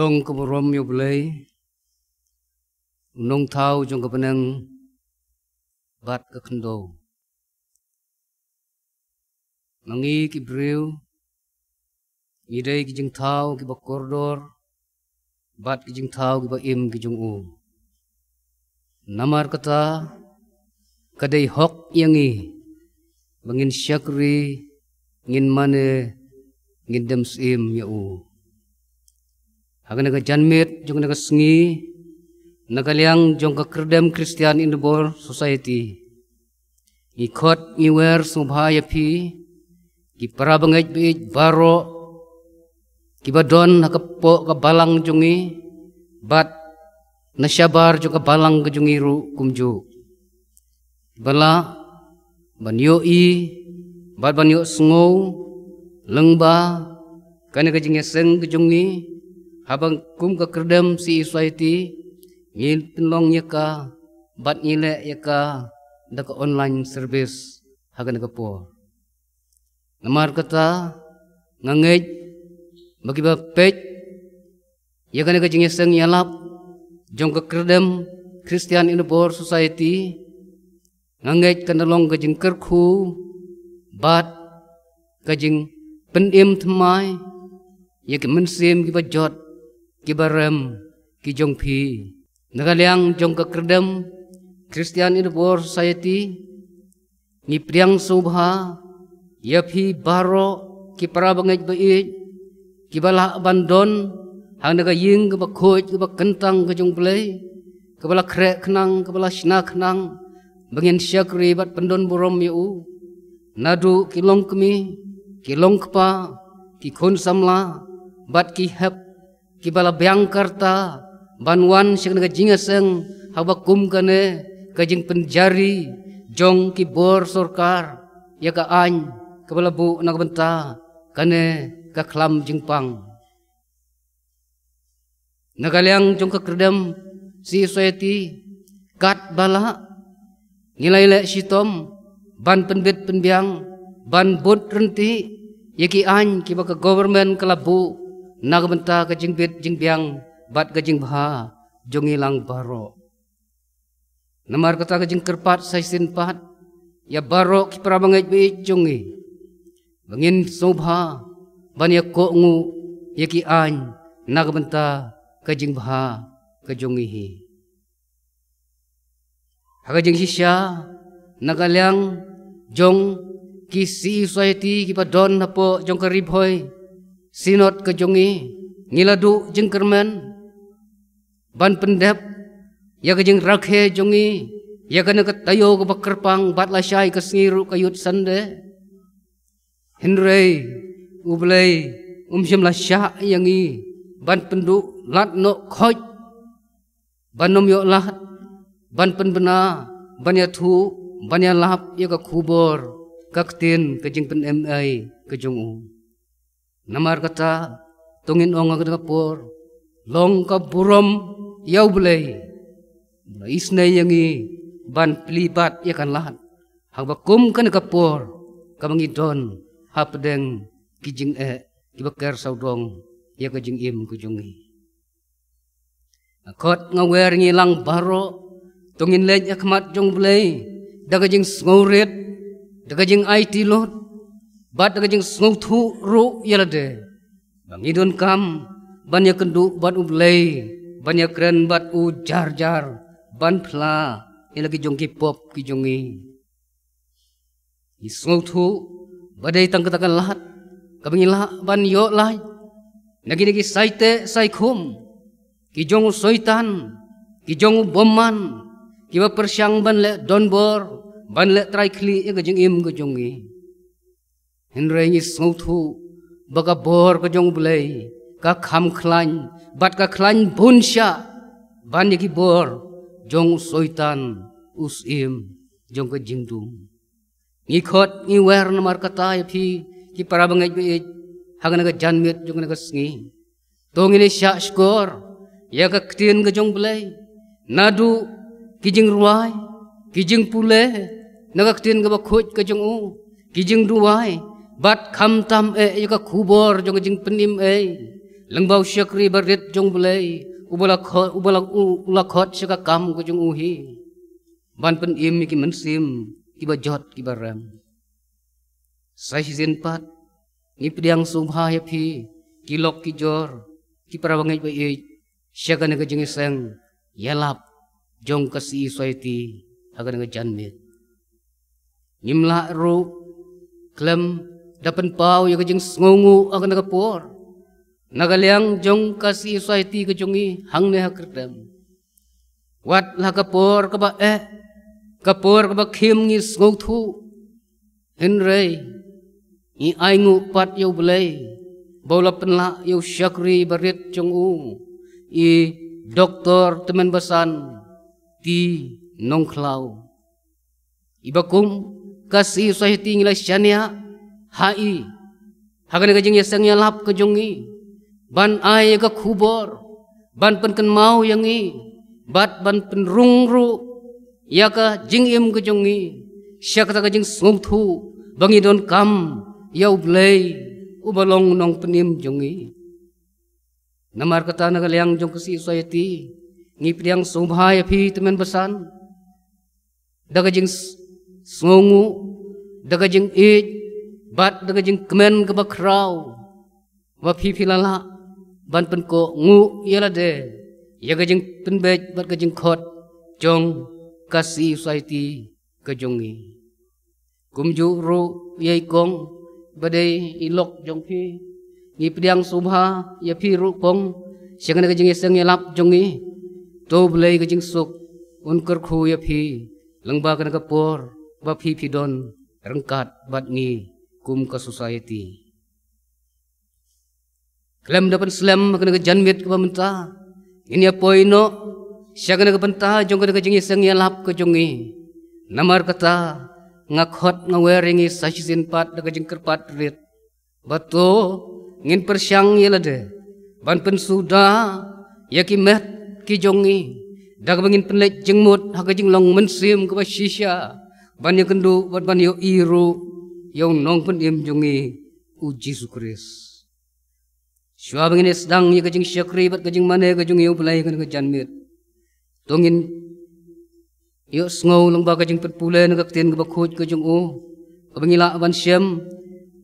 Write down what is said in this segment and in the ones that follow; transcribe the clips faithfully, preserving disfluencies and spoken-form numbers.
Ong ka burom ïa U Blei, u nongthaw jong ka bneng bad ka khyndew. Ma ngi ki briew, ngi dei ki jingthaw kiba kordor bad ki jingthaw kiba im ki jong u. Namar kata, ka dei hok ïa ngi ba ngin shakri, ngin mane, ngin dem syiem ïa u. Ha kane ka janmiet jong kane ka sngi, na ka liang jong ka Kyrdem Christian Inner Bor Society, ngi khot ngi wer sngewbha ïa phi, ki para bangeit baieit baroh, kiba don ha ka poh ka balang jong ngi, bad na shabar jong ka balang ka jong ngi ruh kumjuh. Ba lah ban ïohi bad ban ïohsngew lyngba kane ka jingïaseng ka jong ngi, haba kum ka Kyrdem C E Society, ngi pynlong ïa ka bad ngi leh ïa ka da ka online service ha kane ka por. Namar kata, nga ngeit ba kiba peit ïa kane ka jingïaseng ïalap jong ka Kyrdem Christian Inner Bor Society, nga ngeit kan da long ka jingkyrkhu bad ka jingpynim thymmai ïa ki mynsiem kiba jot, kiba rem, ki jong phi. Na ka liang jong ka Kyrdem Christian Inner Bor Society, ngi pdiang sngewbha ïa phi baroh ki para bangeit baieit, kiba lah ban don ha kane ka ïing kaba khuid kaba kyntang ka jong U Blei, kaba la khreh khnang, kaba la shna khnang, ba ngin shakri bad pyndon burom ïa u. Naduh ki longkmie, ki longkpa, ki khun samla, bad ki hep, kiba la biang ka rta ban wan sha kane ka jingïaseng, haba kum kane ka jingpynjari jong ki bor sorkar ïa ka aiñ kaba la buh na ka bynta kane ka khlam jingpang. Na ka liang jong ka Kyrdem C E Society, katba lah, ngi la ïaleh shitom ban pynbit pynbiang, ban bud ryntih ïa ki aiñ kiba ka government ka la buh na ka bynta ka jingbit jingbiang bad ka jingbha jong ngi lang baroh. Namar kata, ka jingkyrpad sa shisien pat ïa baroh ki para bangeit baieit jong ngi, ba ngin sngewbha ban ïa kohnguh ïa ki aiñ na ka bynta ka jingbha ka jong ngi hi. Ha ka jingshisha, na ka liang jong ki C E Society kiba don hapoh jong ka Ri Bhoi Synod ka jong ngi, ngi la duh jingkyrmen ban pyndep ïa ka jingrakhe jong ngi ïa kane ka taïew kaba kyrpang, bad lashai ka sngi ruh ka Youth Sunday. Hynrei U Blei um shym la shah ïa ngi ban pynduh lad noh khoit, ban ym ïoh lad ban pynbna, ban ïathuh, ban ïalap ïa ka khubor, ka ktien ka jingpynim ei ka jong u. Namar kata, to ngin ong ha kane ka por, long ka burom ïa U Blei ba la isynei ïa ngi ban plie bad ïa ka lad, haba kum kane ka por kaba ngi don hapdeng ki jingeh kiba ker sawdong ïa ka jingim ka jong ngi. Nga khot nga wer ngi lang baroh, to ngin leit ha khmat jong U Blei da ka jingsngewrit, da ka jingaiti lut, bad da ka jingsngewthuh ruh ïa lade, ba ngi donkam ban ïakynduh bad U Blei, ban ïakren bad u jar jar, ban phla ïa la ki jong ki pop ki jong ngi. Ngi sngewthuh ba dei tang kata ka lad kaba ngi lah ban ïoh lait na kine ki saiteh saikhum ki jong u Soitan, ki jong u bymman, kiba pyrshang ban leh donbor, ban leh trai khlieh ïa ka jingim ka jong ngi. Hynrei ngi sngewthuh ba ka bor ka jong U Blei ka kham khlaiñ, bad ka khlaiñ bun shah ban ïa ki bor jong u Soitan, u syiem jong ka jingdum. Ngi khot ngi wer namar kata ïa phi ki para bangeit baieit ha kane ka janmiet jong kane ka sngi. To ngin ïa shah shkor ïa ka ktien ka jong U Blei, naduh ki jingrwai, ki jingpule na ka ktien kaba khuid ka jong u, ki jingduwai, bad khamtam eh ïa ka khubor jong ka jingpynim ei. Lyngba u shakri barit jong U Blei, uba la khot, uba la u, u la khot sha ka kam ka jong u hi, ban pynim ïa ki mynsiem kiba jot kiba rem. Sa shisien pat, ngi pdiang sngewbha ïa phi, ki lok ki jor, ki para bangeit ba ïeit, sha kane ka jingïaseng ïalap jong ka C E Society ha kane ka janmiet. Ngim lah ruh khlem da pynpaw ïa ka jingsngewnguh ha kane ka por na ka liang jong ka C E Society ka jong ngi hangne ha Kyrtem. Wat la ka por kaba eh, ka por kaba khim ngi sngewthuh, hynrei ngi ainguh pat ïa U Blei ba u la pynlah ïa u shakri barit jong u, i Doktor Tymmen Basan T Nongkhlaw. Iba kum ka C E Society ngi la shaniah ha i ha kane ka jingïaseng ïalap ka jong ngi, ban ai ïa ka khubor, ban pynkynmaw ïa ngi, bad ban pynrung ruh ïa ka jingim ka jong ngi sha kata ka jingsngewthuh ba ngi donkam ïa U Blei uba long Nongpynim jong ngi. Namar kata, na ka liang jong ka C E Society, ngi pdiang sngewbha ïa phi Tymmen Basan da ka jing s-, sngewnguh, da ka jingïeit, bad da ka jingkmen kaba khraw, ba phi phi la lah ban pynkohnguh ïa lade ïa ka jingpynbeit bad ka jingkhot jong ka C E Society ka jong ngi. Kumjuh ruh ïa i kong ba dei i lok jong phi, ngi pdiang sngewbha ïa phi ruh kong sha kane ka jingïaseng ïalap jong ngi. To U Blei ka jingsuk un kyrkhu ïa phi lyngba kane ka por ba phi phi don ryngkat bad ngi kum ka society. Khlem da pynslem ha kane ka janmiet kaba mynta, ngin ïa poi noh sha kane ka bynta jong kane ka jingïaseng ïalap ka jong ngi. Namar kata, nga khot nga wer ïa ngi sa shisien pat da ka jingkyrpad rit ba to ngin pyrshang ïa lade ban pynsuda ïa ki met ki jong ngi, da kaba ngin pynleit jingmut ha ka jinglong mynsiem kaba shisha, ban ïakynduh bad ban ïohi ruh ïa u Nongpynim jong ngi, U Jisu Khrist. Shuwa ba ngin ïa sdang ïa ka jingshakri bad ka jingmane ka jong ngi ïa U Blei ha kane ka janmiet, to ngin ïohsngew lyngba ka jingpynpule na ka ktien kaba khuid ka jong u, kaba ngi lah ban shem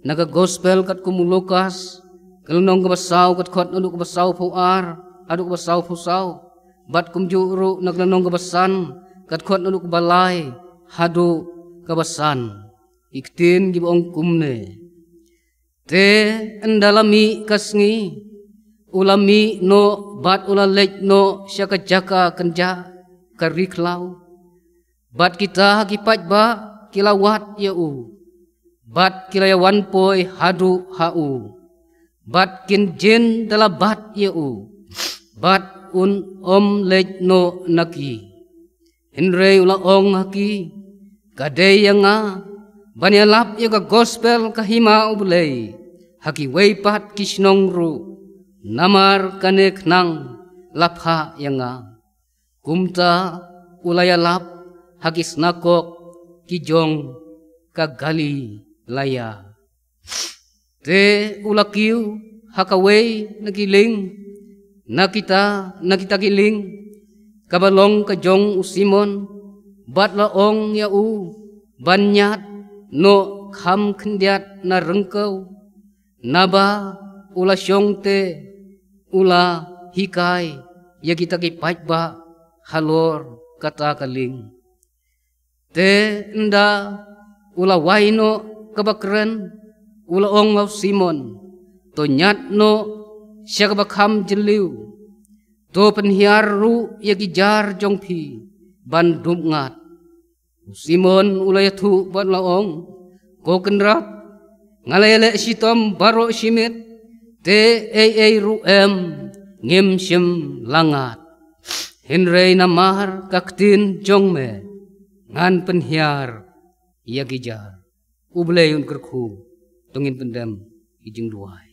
na ka Gospel katkum u Lukas, ka lynnong kaba saw, ka dkhot naduh kaba sawphew ar haduh kaba sawphew saw, bad kumjuh ruh na ka lynnong kaba san, ka dkhot naduh kaba lai haduh kaba san. Ki ktien kiba ong kumne: Te ynda la mih ka sngi, u la mih noh bad u la leit noh sha ka jaka kynjah ka ri khlaw. Bad kita ha ki paidbah ki la wad ïa u, bad ki la ïawan poi haduh ha u, bad kin jin da la bat ïa u, bad un ym leit noh na ki. Hynrei u la ong ha ki: Ka dei ïa nga ban ïalap ïa ka Gospel ka hima U Blei ha kiwei pat ki shnong ruh, namar kane khnang la phah ïa nga. Kumta u la ïalap ha ki synagog ki jong ka Galilaya. Te u la kiew ha kawei na ki lieng, na kita, na kita ki lieng, kaba long ka jong u Simon, bad la ong ïa u ban ñiad noh kham khyndiat na ryngkew, naba u la shong te u la hikai ïa kita ki paidbah halor kata ka lieng. Te ynda u la wai noh kaba kren, u la ong ha u Simon: To ñiad noh sha kaba kham jylliew, to pynhiar ruh ïa ki jar jong phi ban dum ngat. U Simon u la ïathuh bad la ong: Ko Kynrad, nga la ïaleh shitom baroh shi miet, te ei ei ruh em ngim shym la ngat. Hynrei namar ka ktien jong me ngan pynhiar ïa ki jar. U Blei un kyrkhu. To ngin pyndem ki jingduwai.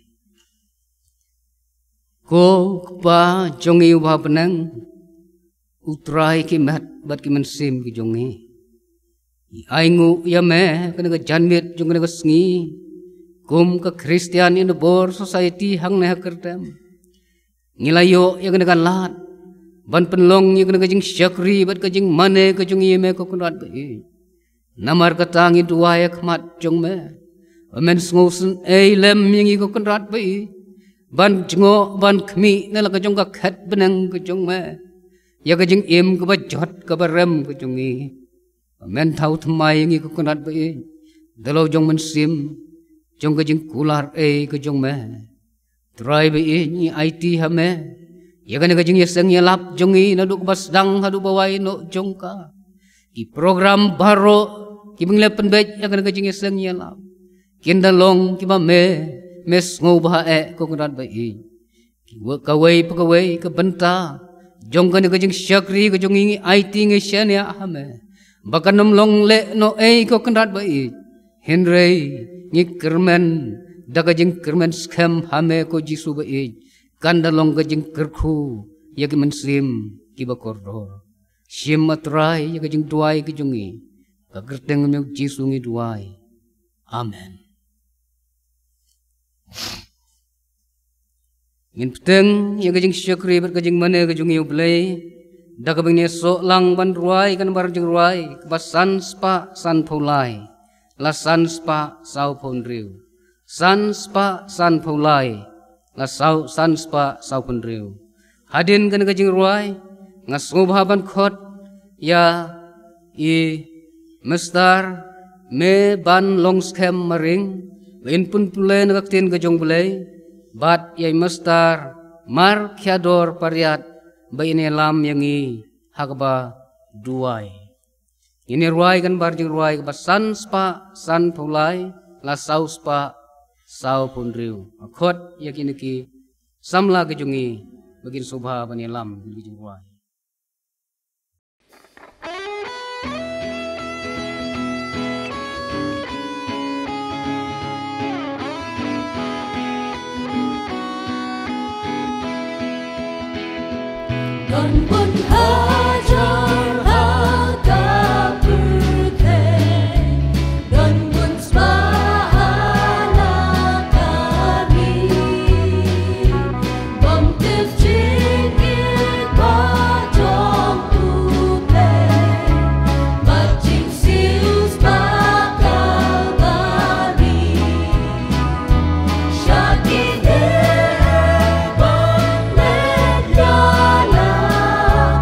Ko Kpa jong ngi uba ha bneng, U Trai ki met bad ki mynsiem ki jong ngi, ngi ainguh ïa me ha kane ka janmiet jong kane ka sngi kum ka Christian in the Bor Society hangne ha Kyrtem. Ngi la ïoh ïa kane ka lad ban pynlong ïa kane ka jingshakri bad ka jingmane ka jong ngi ïa me ko Kynrad ba ïeit. Namar kata ngi duwai ha khmat jong me. Ba men sngewsynei lem ïa ngi ko Kynrad ba ïeit, ban jngoh ban khmih na la ka jong ka khet bneng ka jong me ïa ka jingim kaba jot kaba rem ka jong ngi. Ba men thaw thymmai ïa ngi ko Kynrad ba ïeit da la u jong mynsiem jong ka jingkular ei ka jong me. Trai ba ïeit, ngi aiti ha me ïa kane ka jingïaseng ïalap jong ngi naduh kaba sdang haduh ba wai noh jong ka. Ki program baroh kiba ngi la pynbeit ïa kane ka jingïaseng ïalap kin da long kiba me, me sngewbha eh ko Kynrad ba ïeit. Ki wa-, kawei pa kawei ka bynta jong kane ka jingshakri ka jong ngi, ngi aiti ngi shaniah ha me ba kan ym long lehnohei ko Kynrad ba ïeit. Hynrei ngi kyrmen da ka jingkyrmen skhem ha me ko Jisu ba ïeit, kan da long ka jingkyrkhu ïa ki mynsiem kiba kordor. Shim, A Trai, ïa ka jingduwai ka jong ngi. Ka kyrteng jong me Jisu ngi duwai. Amen. Ngin bteng ïa ka jingshakri bad ka jingmane ka jong ngi ïa U Blei da kaba ngin ïasoh lang ban rwai kan bar jingrwai kaba san spah sanphew lai la san spah sawphew hynriew. San spah sanphew lai la saw, san spah sawphew hynriew. Hadien kane ka jingrwai nga sngewbha ban khot ïa i Mister Me Ban Long Skhem Maring ba in pynpule na ka ktien ka jong U Blei, bad ïa i Mister Markhiador Pariat ba in ïalam ïa ngi ha kaba duwai. Ngin ïa rwai kan bar jingrwai kaba san spah sanphew lai la saw spah sawphew hynriew. Nga khot ïa kine ki samla ki jong ngi ba kin sngewbha ban ïalam ïa kine ki jingrwai. Don bun hajar ha ka pyrthei, don bun spah ha la ka miet. Bym tip jingïeit ba jong U Blei bad jingsiew spah Kalbari. Sha kine ban leit ïalap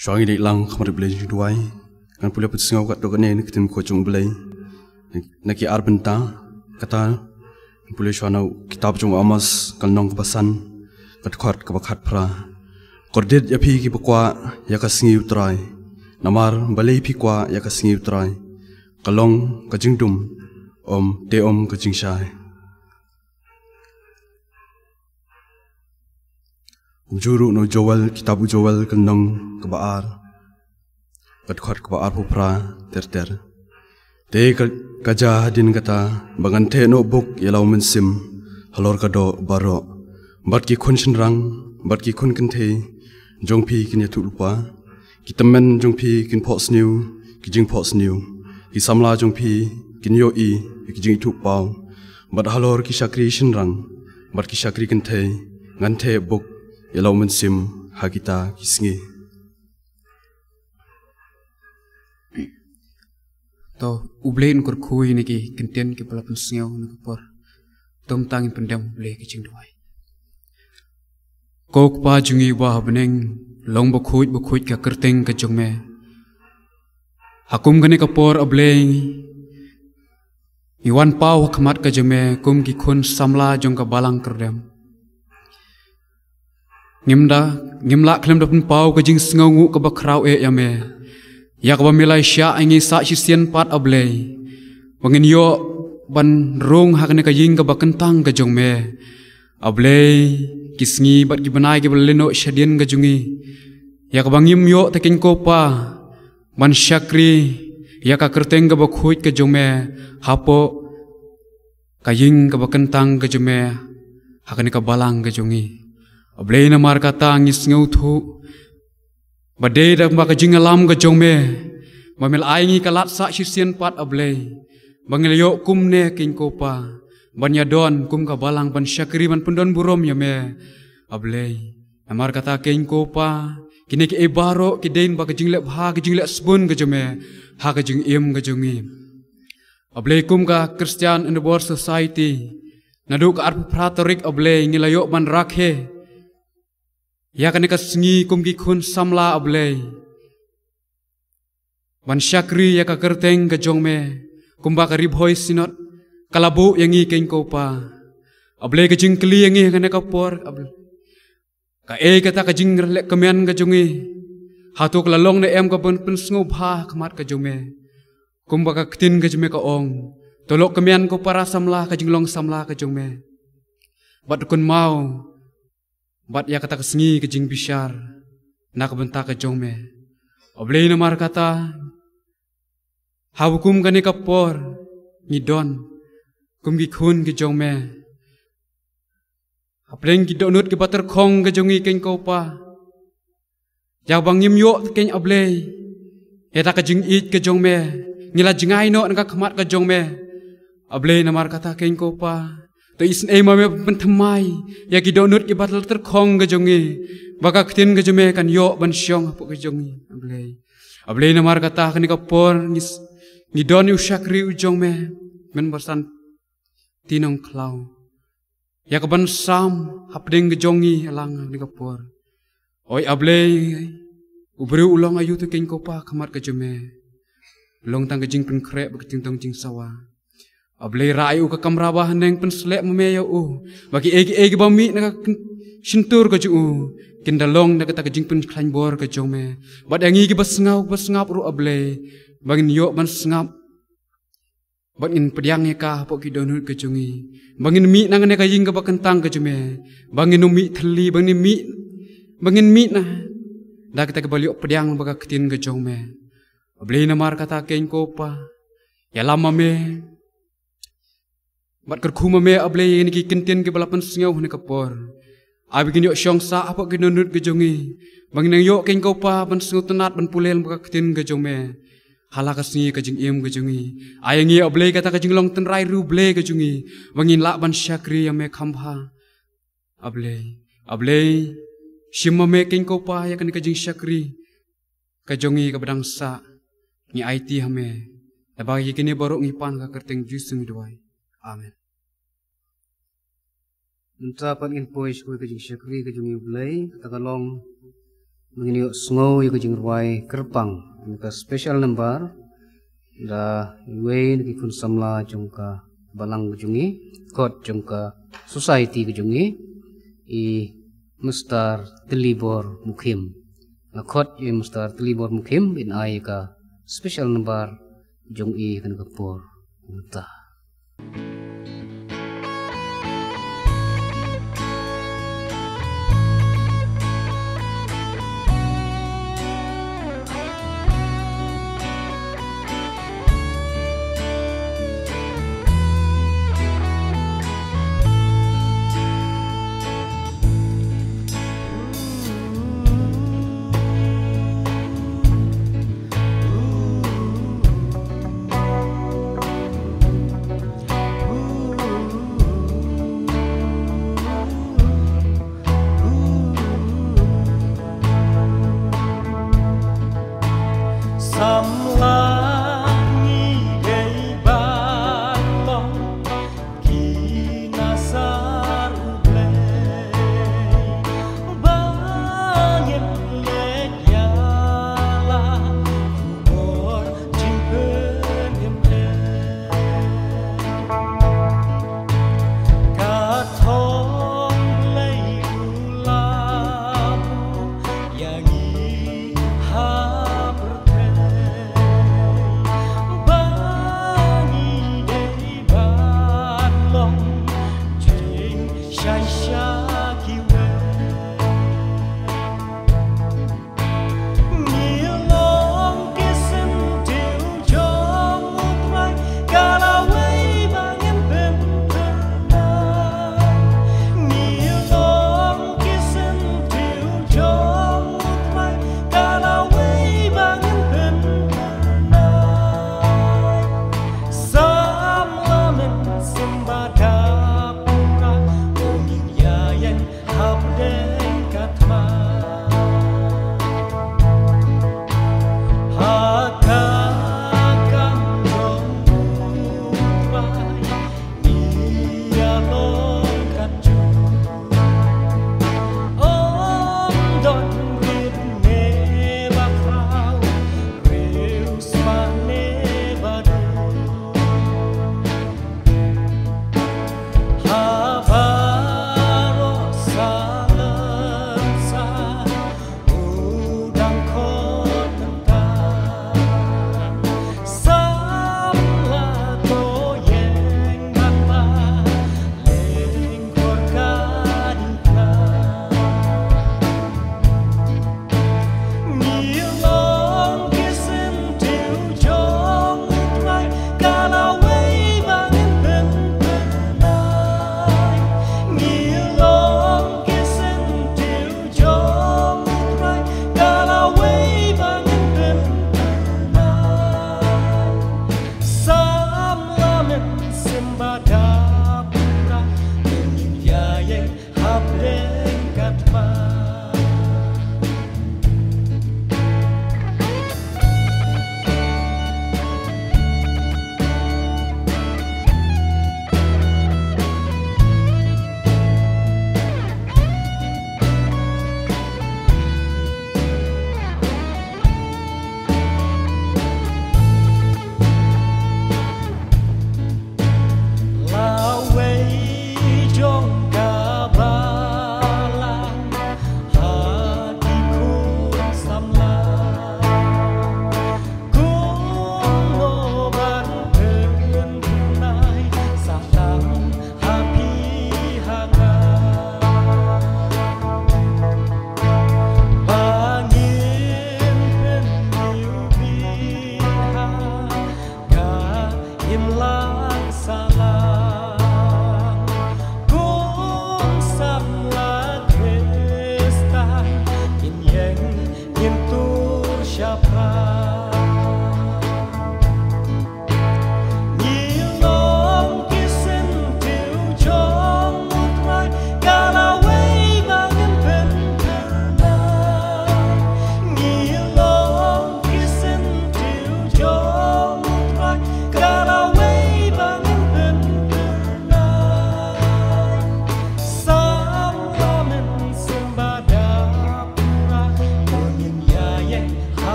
Shuwa ngi leit lang ha ka mar Blei jingduwai, ngan pule pynsngew katto katne na ka ktien ko jong U Blei na ki ar bynta. Kata ngan pule shuwa na u kitab jong u Amos ka lynnong kaba san, ka dkhot kaba khatphra. Kordit ïa phi kiba kwah ïa ka sngi U Trai, namar balei phi kwah ïa ka sngi U Trai? Ka long ka jingdum, ym te ym ka jingshai. Kumjuh ruh na u Joel, kitab u Joel ka lynnong kaba ar, ka dkhot kaba arphew phra ter ter. Te ka, ka jia hadien kata ba ngan theh noh buk ïa la u mynsiem halor ka doh baroh, bad ki khun shynrang bad ki khun kynthei jong phi kin ïathuh lypa, ki tymmen jong phi kin phohsniew ki jingphohsniew, ki samla jong phi kin ïohi ïa ki jingithuhpaw, bad halor ki shakri shynrang bad ki shakri kynthei ngan theh buk ïa la u mynsiem ha kita ki sngi. To, U Blei un kyrkhu ïa ngi ki ktien kiba la pynsngew na ka por. To ngin pyndem ha U Blei ka jingduwai. Ko Kpa jong ngi uba ha bneng, long bakhuid bakhuid ka kyrteng ka jong me. Ha kum kane ka por, A Blei, ngi wan paw ha khmat ka jong me kum ki khun samla jong ka balang kyrdem. Ngim da, ngim lah khlem da pynpaw ka jingsngewnguh kaba khraw eh ïa me, ïa kaba me la shah ïa ngi sah shisien pat, A Blei, ba ngin ïoh ban rung ha kane ka ïing kaba kyntang ka jong me. A Blei, ki sngi bad ki bnai kiba la leit noh shadien ka jong ngi, ïa kaba ngim ïoh te keiñ ko Pa ban shakri ïa ka kyrteng kaba khuid ka jong me hapoh ka ïing kaba kyntang ka jong me ha kane ka balang ka jong ngi. A Blei, namar kata ngi sngewthuh ba dei da ka jingïalam ka jong me ba me la ai ngi ka lad sah shisien pat, A Blei, ba ngi la ïoh kumne keiñ ko Pa ban ïadon kum ka balang ban shakri ban pyndon burom ïa me, A Blei. Namar kata keiñ ko Pa, kine kiei baroh ki dei ba ka jingleh bha, ka jingleh sbun ka jong me ha ka jingim ka jong ngi. A Blei, kum ka Christian Endeavour Society, naduh ka arphew phra tarik, A Blei, ngi la ïoh ban rakhe ïa kane ka sngi kum ki khun samla, A Blei, ban shakri ïa ka kyrteng ka jong me, kumba ka Ri Bhoi Synod ka la buh ïa ngi keiñ ko Pa. A Blei, ka jingkylli ïa ngi ha kane ka por, A Blei, kaei kata ka jingleh kmen ka jong ngi? Hato ka la long ne em kaban pynsngewbha ha khmat ka jong me? Kumba ka ktien ka jong me ka ong, to leh kmen ko para samla ka jinglong samla ka jong me, bad to kynmaw bad ïa kata ka sngi ka jingbishar na ka bynta ka jong me. A Blei, namar kata ha kum kane ka por ngi don kum ki khun ki jong me, hapdeng ki dohnud kiba tyrkhong ka jong ngi keiñ ko Pa, ïa ba ngim ïoh te keiñ, A Blei, ïa kata ka jingïeit ka jong me, ngi la jngai noh na ka khmat ka jong me. A Blei, namar kata keiñ ko Pa, to isynei ma me ban pynthymmai ïa ki dohnud kiba la tyrkhong ka jong ngi, ba ka ktien ka jong me kan ïoh ban shong hapoh ka jong ngi, A Blei. A Blei, namar kata kane ka por ngi s-, ngi don ïa u shakri u jong me, Kmen Basan Tinong Khlaw, ïa kaban sam hapdeng ka jong ngi ha lang kane ka por. Oi A Blei, u briew u long aïu te keiñ ko Pa ha khmat ka jong me? Long tang ka jingpynkhreh bad ka jingtong jingsawa. A Blei, rah ïa u ka kamra ba haneng, pynsleh ma me ïa u ba kiei kiei kiba mih na ka kyn-, shyntur ka jong u kin da long na kata ka jingpynkhlaiñ bor ka jong me, bad ïa ngi kiba sngap, ba sngap ruh, A Blei, ba ngin ïoh ban sngap bad ngin pdiang ïa ka hapoh ki dohnud ka jong ngi, ba ngin mih na kane ka ïing kaba kyntang ka jong me, ba ngin ym mih thylli, ba ngin mih, ba ngin mih na da kata kaba la ïoh pdiang bad ka ktien ka jong me. A Blei, namar kata keiñ ko Pa, ïalam ma me bad kyrkhu ma me, A Blei, ïa kine ki ktien kiba la pynsngew ha kane ka por. Ai ba kin ïoh shong sah hapoh ki dohnud ka jong ngi, ba ngin nang ïoh keiñ ko Pa ban sngewtynnad ban pule lyngba ka ktien ka jong me ha la ka sngi ka jingim ka jong ngi. Ai ïa ngi, A Blei, kata ka jinglong tynrai riewblei ka jong ngi, ba ngin lah ban shakri ïa me kham bha. A Blei, A Blei, shim ma me keiñ ko Pa ïa kane ka jingshakri ka jong ngi kaba dang sah. Ngi aiti ha me, da ba ïa kine baroh ngi pan ha ka kyrteng Jisu ngi duwai. Amen. Mynta pat ngin poi sha kawei ka jingshakri ka jong ngi U Blei, kata ka long Ngin ïoh sngew ïa ka jingrwai kyrpang, ïa ka special number, da iwei na ki khun samla jong ka balang ka jong i, kot jong ka society ka jong i, i Mister Tilibor Mukhim. Nga khot ïa i Mister Tilibor Mukhim, in ai ka special number jong i kane ka por mynta.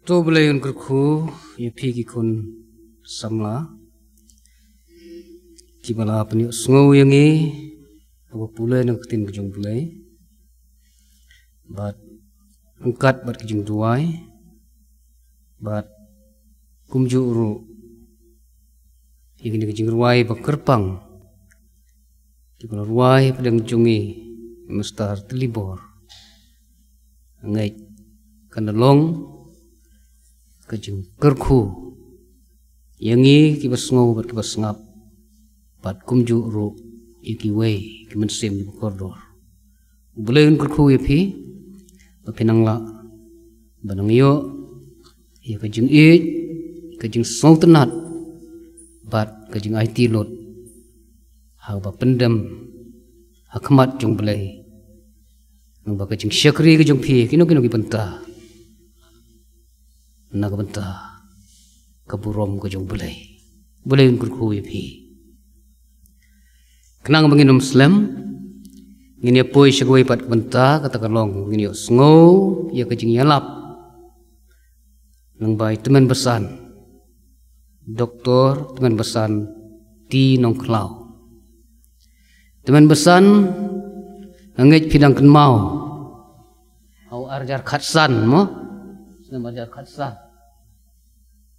To Blei un kyrkhu ïa phi ki khun samla kiba la pynïohsngew ïa ngi haba pule na ka ktien ka jong Blei bad ryngkat bad ka jingduwai bad kumjuh ruh ïa kine ki jingrwai ba kyrpang kiba la rwai hapdeng jong ngi, Mister Tilibor. Ngeit kan da long ka jingkyrkhu ïa ngi kiba sngew bad kiba sngap bad kumjuh ruh ïa kiwei ki mynsiem kiba kordor. U Blei un kyrkhu ïa phi ba phin nang lah ban nang ïoh ïa ka jingïeit, ka jingsngewtynnat bad ka jingaiti lut ha kaba pyndem ha khmat jong Blei. Nangba ka jingshakri ka jong phi kino kino ki bynta, na ka bynta ka burom ka jong Blei. Blei un kyrkhu ïa phi. Khnang ba ngin ym slem, ngin ïa poi sha kawei pat ka bynta, kata ka long ngin ïohsngew ïa ka jingïalap lyngba i tymmen basan, Doktor Tymmen Basan T Nongkhlaw. Tymmen Basan, nga ngeit phi dang kynmaw ha u arhajar khatsan mo, snem arhajar khatsan,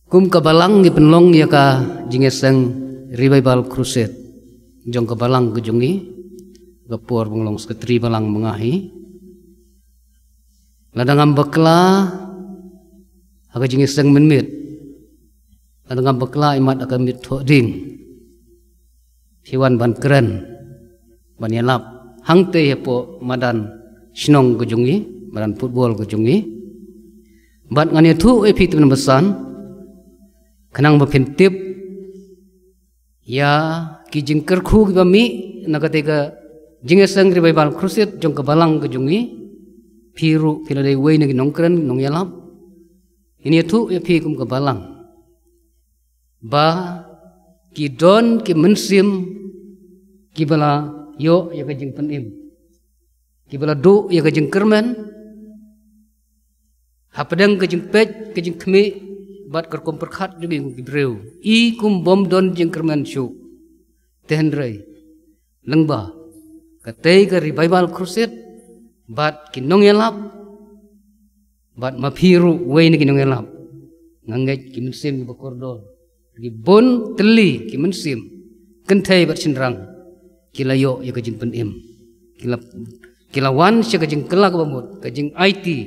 kum ka balang ngi pynlong ïa ka jingïaseng Revival Crusade jong ka balang ka jong ngi, ka por ba nga long sekretari balang ma nga hi. Lada ngam bakla ha ka jingïaseng mynmiet, lada ngam bakla imat ha ka miet thohdieng, phi wan ban kren, ban ïalap hangtei hapoh madan shnong ka jong ngi, madan football ka jong ngi. Bad ngan ïathuh ïa phi Tymmen Basan, khnang ba phin tip ïa ki jingkyrkhu kiba mih na katei ka jingïaseng Revival Crusade jong ka balang ka jong ngi. Phi ruh phi la dei uwei na ki nongkren nongïalap. Ngin ïathuh ïa phi kum ka balang ba ki don ki mynsiem kiba la ïoh ïa ka jingpynim, kiba la duh ïa ka jingkyrmen hapdeng ka jingpeit ka jingkhmih bad ka rukom pyrkhat jong ngi kum ki briew, i kum bym don jingkyrmen shuh. Te hynrei lyngba katei ka Revival Crusade bad ki nongïalap, bad ma phi ruh uwei na ki nongïalap, nga ngeit ki mynsiem kiba kordor, ki bun tylli ki mynsiem kynthei bad shynrang ki la ïoh ïa ka jingpynim, ki la, ki la wan sha ka jingkylla kaba mut, ka jingaiti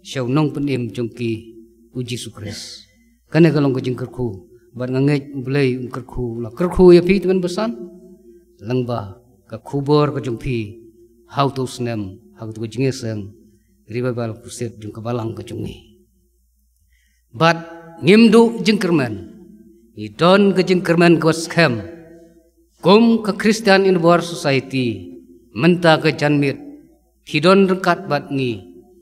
sha u nongpynim jong ki, u Jisu Khrist. Kane ka long ka jingkyrkhu, bad nga ngeit U Blei un kyrkhu, la kyrkhu ïa phi Tymmen Basan lyngba ka khubor ka jong phi ha uto u snem ha kato ka jingïaseng Revival Crusade jong ka balang ka jong ngi. Bad ngim duh jingkyrmen, ngi don ka jingkyrmen kaba skhem kum ka Christian Inner Society. Mynta ka janmiet phi don ryngkat bad ngi,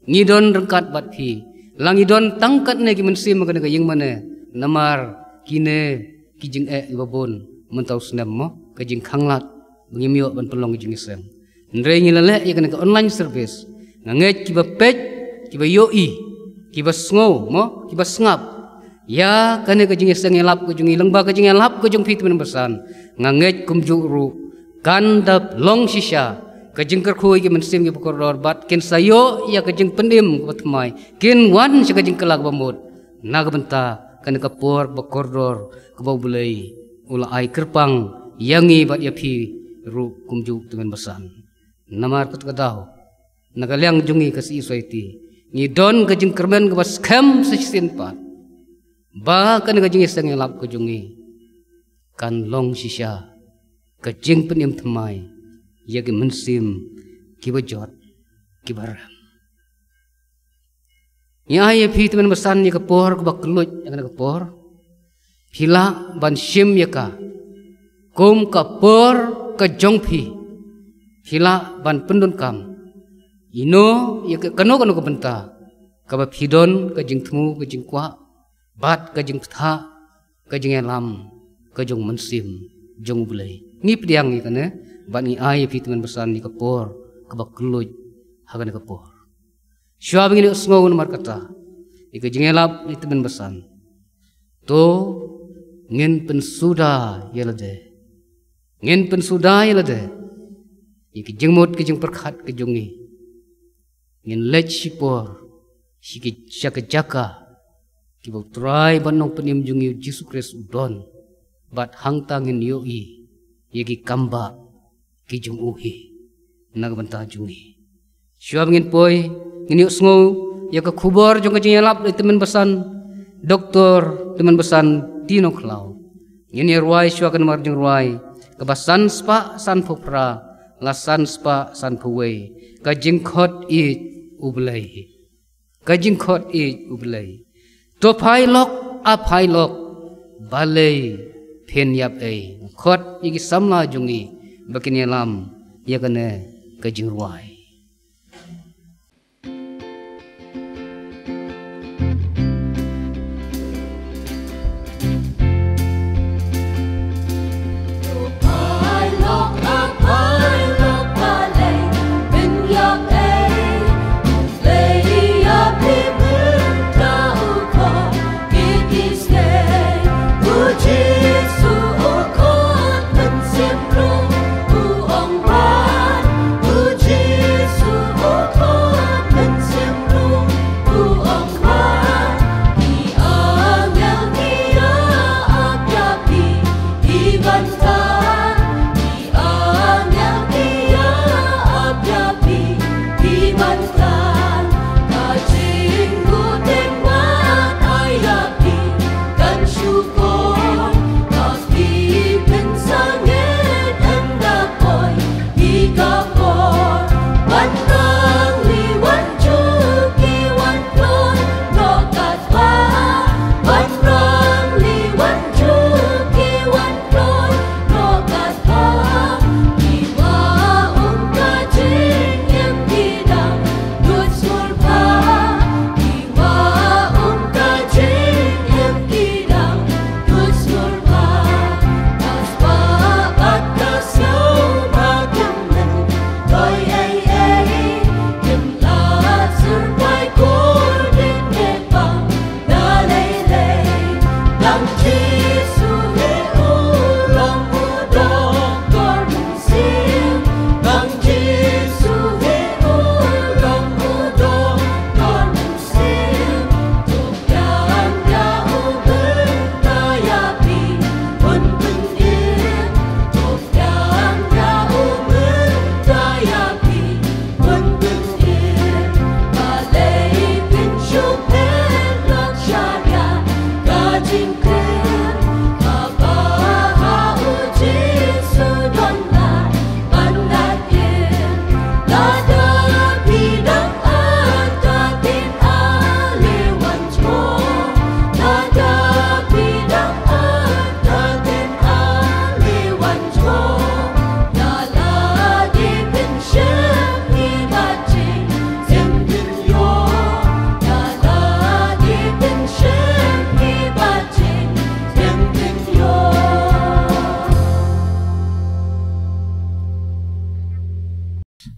ngi don ryngkat bad phi. La ngi don tang katne ki mynsiem ha kane ka ïingmane, namar kine ki jingeh kiba bun mynta u snem mo, ka jingkhanglad ba ngim ïoh ban pynlong ka jingïaseng. Hynrei ngi la leh ïa kane ka online service, nga ngeit kiba peit, kiba ïohi, kiba sngew mo, kiba sngap ïa kane ka jingïaseng ïalap ka jong ngi lyngba ka jingïalap ka jong phi Tymmen Basan, nga ngeit kumjuh ruh kan da long shisha ka jingkyrkhu ïa ki mynsiem kiba kordor bad kin sa ïoh ïa ka jingpynim kaba thymmai, kin wan sha ka jingkylla kaba mut na ka bynta kane ka por ba kordor kaba U Blei u la ai kyrpang ïa ngi bad ïa phi ruh kumjuh Tymmen Basan. Namar kata ka daw na ka liang jong ngi ka C E Society, ngi don ka jingkyrmen kaba skhem sa shisien pat ba kane ka jingïaseng ïalap ka jong ngi kan long shisha ka jingpynim thymmai ïa ki mynsiem kiba jot, kiba rem. Ngi ai ïa phi Tymmen Basan ïa ka por kaba kylluid, ïa kane ka por phi lah ban shim ïa ka kum ka por ka jong phi. Phi lah ban pyndonkam ïa no, ïa ka, kano kano ka bynta kaba phi don ka jingthmu, ka jingkwah bad ka jingpyrta, ka jingïalam ka jong mynsiem jong U Blei. Ngi pdiang ïa kane bad ngi ai ïa phi Tymmen Basan ïa ka por kaba kylluid ha kane ka por. Shuwa ba ngin ïohsngew namar kata, ïa ka jingïalap ïa ka tymmen basan. To ngin pynsuda ïa lade. Ngin pynsuda ïa lade ïa ka jingmut ka jingpyrkhat ka jong ngi. Ngin leit shipor sha ka jaka kiba U Trai bad Nongpynim jong ngi U Jisu Khrist u don, bad hangta ngin ïohi ïa ki kambah ki jong u hi na ka bynta jong ngi. Shuwa ba ngin poi, ngin ïohsngew ïa ka khubor jong ka jingïalap ïa ka tymmen basan, Doktor Tymmen Basan T. Nongkhlaw. Ngin ïa rwai shuwa ka namar jingrwai kaba san spah san phew phra, la san spah san phew wei. Ka jingkhot ïeit U Blei. Ka jingkhot ïeit U Blei. To phai lok, a phai lok, balei phin ïap ei. Khot ïa ki samla jong ngi ba kin ïalam ïa kane ka jingrwai.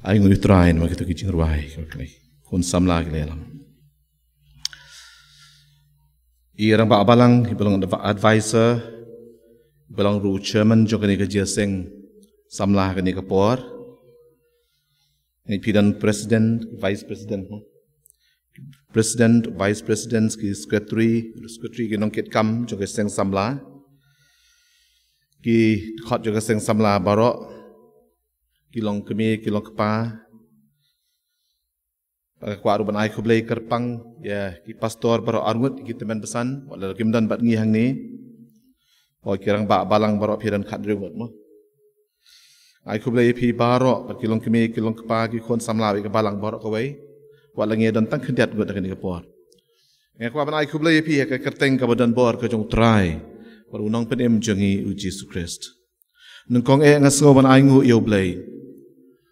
Ai ngu U Trai namar kita ki jingrwai. Khun samla ki leh lang. I rangbah balang, i ba long adv-, advisor, i ba long ruh chairman jong kane ka jingïaseng samla kane ka por. Ngi phi don president, vice president, hmm? President, vice president, ki secretary, secretary ki nongkitkam jong ka seng samla. Ki khot jong ka seng samla baroh. Ki long kmie, ki long kpa. Ba nga kwah ruh ban ai khublei kyrpang ïa ki pastor baroh arngut, ki tymmen basan, wat la kim don bad ngi hangne. Bad ki rangbah balang baroh phi don khathynriew ngut mo. Ai khublei ïa phi baroh, bad ki long kmie, ki long kpa, ki khun samla bad ka balang baroh kawei. Wat la ngi don tang khyndiat ngut ha kane ka por. Nga kwah ban ai khublei ïa phi ha ka kyrteng kaba don bor ka jong U Trai bad U Nongpynim jong ngi U Jisu Khrist. Nyngkong eh nga sngew ban ai nguh ïa U Blei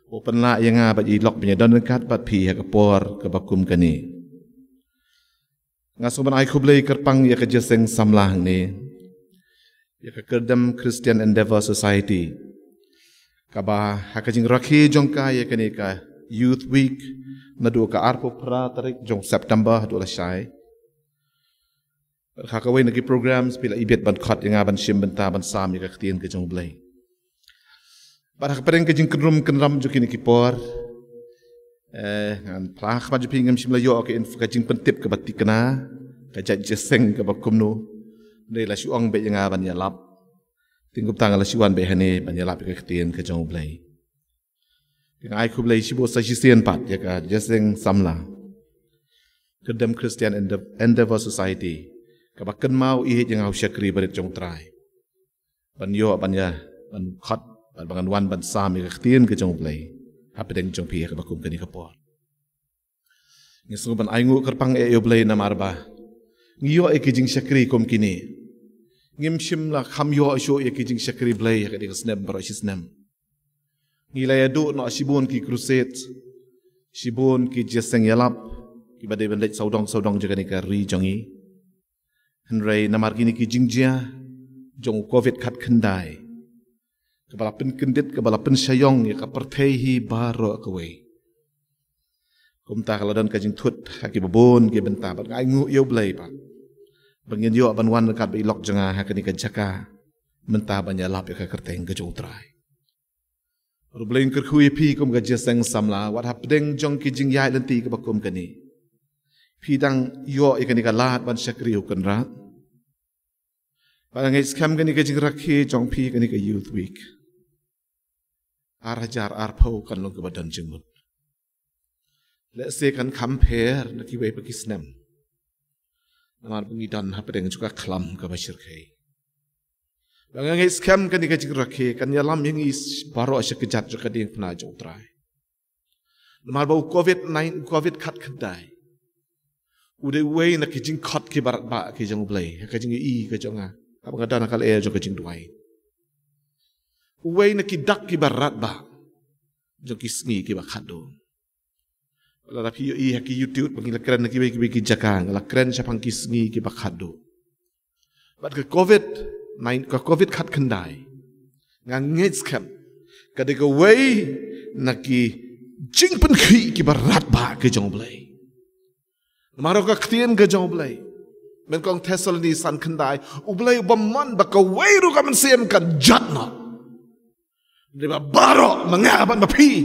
u pynlah ïa nga bad ïa i lok ban ïadon ryngkat bad phi ha ka por kaba kum kane. Nga sngew ban ai khublei kyrpang ïa ka jingïaseng samla hangne, ïa ka Kyrdem Christian Endeavour Society, kaba ha ka jingrakhe jong ka ïa kane ka Youth Week, naduh ka arphew phra tarik jong September haduh lashai, Ha kawei na ki programs phi la ibit ban khot ïa nga ban shim bynta ban sam ïa ka ktien ka jong U Blei. Bad ha ka pdeng ka jingkynrum kynram jong kine ki por, eh, ngan phla khmat jong phi, ngam shym la ïoh ka inf-, ka jingpyntip kaba thikna ka jait jingïaseng kaba kumno. Hynrei la shu ong beit ïa nga ban ïalap. Te kumta nga la shu wan beit hangne ban ïalap ïa ka ktien ka jong U Blei. Nga ai khublei shibun sa shisien pat ïa ka jingïaseng samla Kyrdem Christian Endeav-, Endeavor Society, kaba kynmaw ïeit ïa nga u shakri barit jong U Trai ban ïoh ban ïa, ban khot, ban, ban wan ban sam ïa ka ktien ka jong U Blei ha pdeng jong phi ha kaba kum kane ka por. Ngi sngew ban ainguh kyrpang ïa U Blei namar ba ngi ïoh ïa ki jingshakri kum kine. Ngim shym la kham ïoh shuh ïa ki jingshakri Blei ha ka dei ka snem baroh shi snem. Ngi la ïa duh noh shibun ki crusade, shibun ki jingïaseng ïalap kiba dei ban leit sawdong sawdong jong kane ka ri jong ngi. Hynrei namar kine ki jingjia jong u Covid khatkhyndai, kaba la pynkyndit, kaba la pynshah ïong ïa ka pyrthei hi baroh kawei. Kumta ka la don ka jingthut ha kiba bun ki bynta, bad nga ainguh ïa U Blei pat ba ngin ïoh ban wan ryngkat bad i lok jong nga ha kane ka jaka mynta ban ïalap ïa ka kyrteng ka jong U Trai. U Blei un kyrkhu ïa phi kum ka jingïaseng samla, wat ha pdeng jong ki jingïaid lynti kaba kum kane, phi dang ïoh ïa kane ka lad ban shakri U Kynrad. Bad nga ngeit skhem kane ka jingrakhe jong phi, kane ka Youth Week ar hajar arphew kan long kaba don jingmut. Lehse kan kham pher na kiwei pat ki snem, namar ba ngi don ha pdeng jong ka khlam kaba shyrkhei. Bad nga ngeit skhem kane ka jingrakhe kan ïalam ïa ngi baroh sha kjat jong ka diengphna jong U Trai. Namar ba u Covid nine, u Covid khatkhyndai, u dei uwei na ki jingkhot kiba radbah ki jong U Blei ha ka jingïohi ka jong nga, haba nga don ha ka lyer jong ka jingduwai. Uwei na ki dak kiba radbah jong ki sngi kiba khatduh. Lada phi ïohi ha ki YouTube ba ngi la kren na kiwei kiwei ki jaka, nga la kren shaphang ki sngi kiba khatduh. Bad ka Covid nine, ka Covid khatkhyndai, nga ngeit skhem ka dei kawei na ki jingpynkhih kiba radbah ki jong U Blei. Namar ka ktien ka jong U Blei, Nyngkong Thessaloni san khyndai, U Blei u bym mon ba kawei ruh ka mynsiem kan jot noh. Dei ba baroh, ma nga bad ma phi,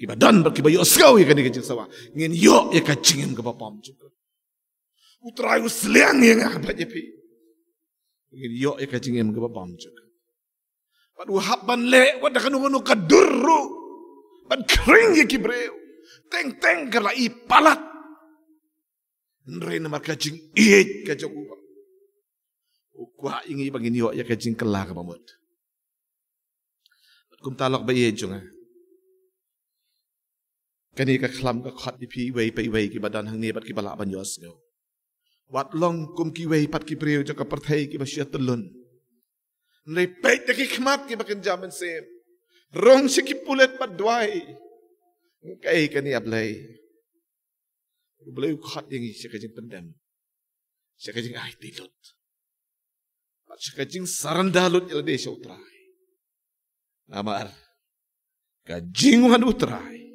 kiba don bad kiba ïohsngew ïa kane ka jingsawa, ngin ïoh ïa ka jingim kaba bymjukut. U Trai u sliang ïa nga bad ïa phi, ngin ïoh ïa ka jingim kaba bymjukut. Bad u hap ban leh wat da kano kano ka dur ruh ban khring ïa ki briew. Teng teng ka la i palat, hynrei namar ka jingïeit ka jong u, u kwah ïa ngi ba ngin ïoh ïa ka jingkylla kaba mut. Kumta lok ba ïeit jong nga, kane ka khlam ka khot ïa phi iwei pa iwei kiba don hangne bad kiba lah ban ïohsngew. Wat long kum kiwei pat ki briew jong ka pyrthei kiba shah tyllun. Hynrei peit da ki khmat kiba kynja mynsiem, rung sha ki pulit bad duwai. Kaei kane, A Blei? U Blei u khot ïa ngi sha ka jingpyndem, sha ka jingaiti lut, bad sha ka jingsurrender lut ïa lade sha U Trai. Namar ka jingwan U Trai